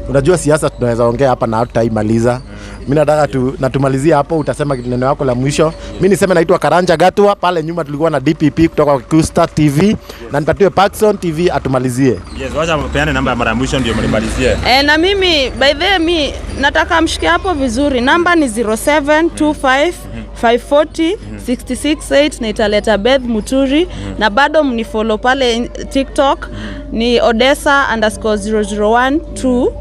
Unajua siasa tunaweza ongea hapa na hatutaimaliza. Mimi nataka tu, na tumalizie hapo, utasema neno yako la mwisho. Mimi niseme naitwa Karanja Gatua, pale nyuma tulikuwa na DPP kutoka Kusta TV na nipatiwe Parkson TV atumalizie. Yes, wacha peane namba ya mara ya mwisho ndio mnimalizie. E, na mimi by the way, mi nataka mshike hapo vizuri. Namba ni 0725 540 668 na italeta Beth Muturi, na bado mnifollow pale TikTok ni Odessa_0012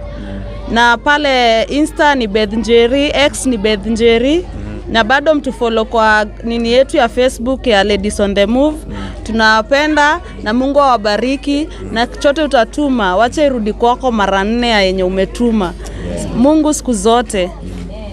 na pale Insta ni Beth Njeri, X ni Beth Njeri, na bado mtufollow kwa nini yetu ya Facebook ya Ladies on the Move. Tunawapenda na Mungu awabariki, na chote utatuma wacha irudi kwako mara nne ya yenye umetuma. Mungu siku zote.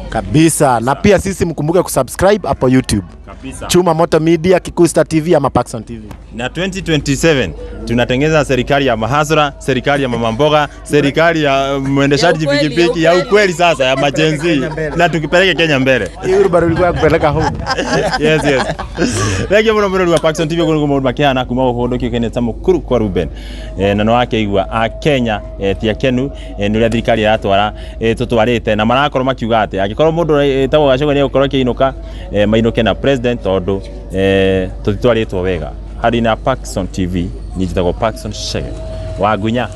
Kabisa. Na pia sisi mkumbuke kusubscribe hapo YouTube. Kabisa. Chuma Moto Media, Kikusta TV ama Parkson TV. Na 2027 tunatengeneza serikali ya mahasla, serikali ya mama mboga, serikali ya mwendeshaji Ya ukweli, pikipiki ya ya ukweli sasa ya ma-Gen Z na tukipeleke Kenya mbele. Hii wheelbarrow ilikuwa ya kupeleka home. Yes. Thank you muno muno wa Parkson TV kå maå makiana kuma gå kå ndå kä ta Mukuru kwa Ruben, na no akeigua a Kenya, ti akenu, nä å rä a thirikari ĩratwara, tũtwarĩte na marakorwo makiuga atĩ angĩkorwo mũndũ ĩtagwo Gachagua nĩ egũkorwo akĩinũka, mainũke na president tondũ tũtitwarĩtwo wega. Harĩ na Parkson TV, niĩ njĩtagwo Parkson Chege wa Ngunya.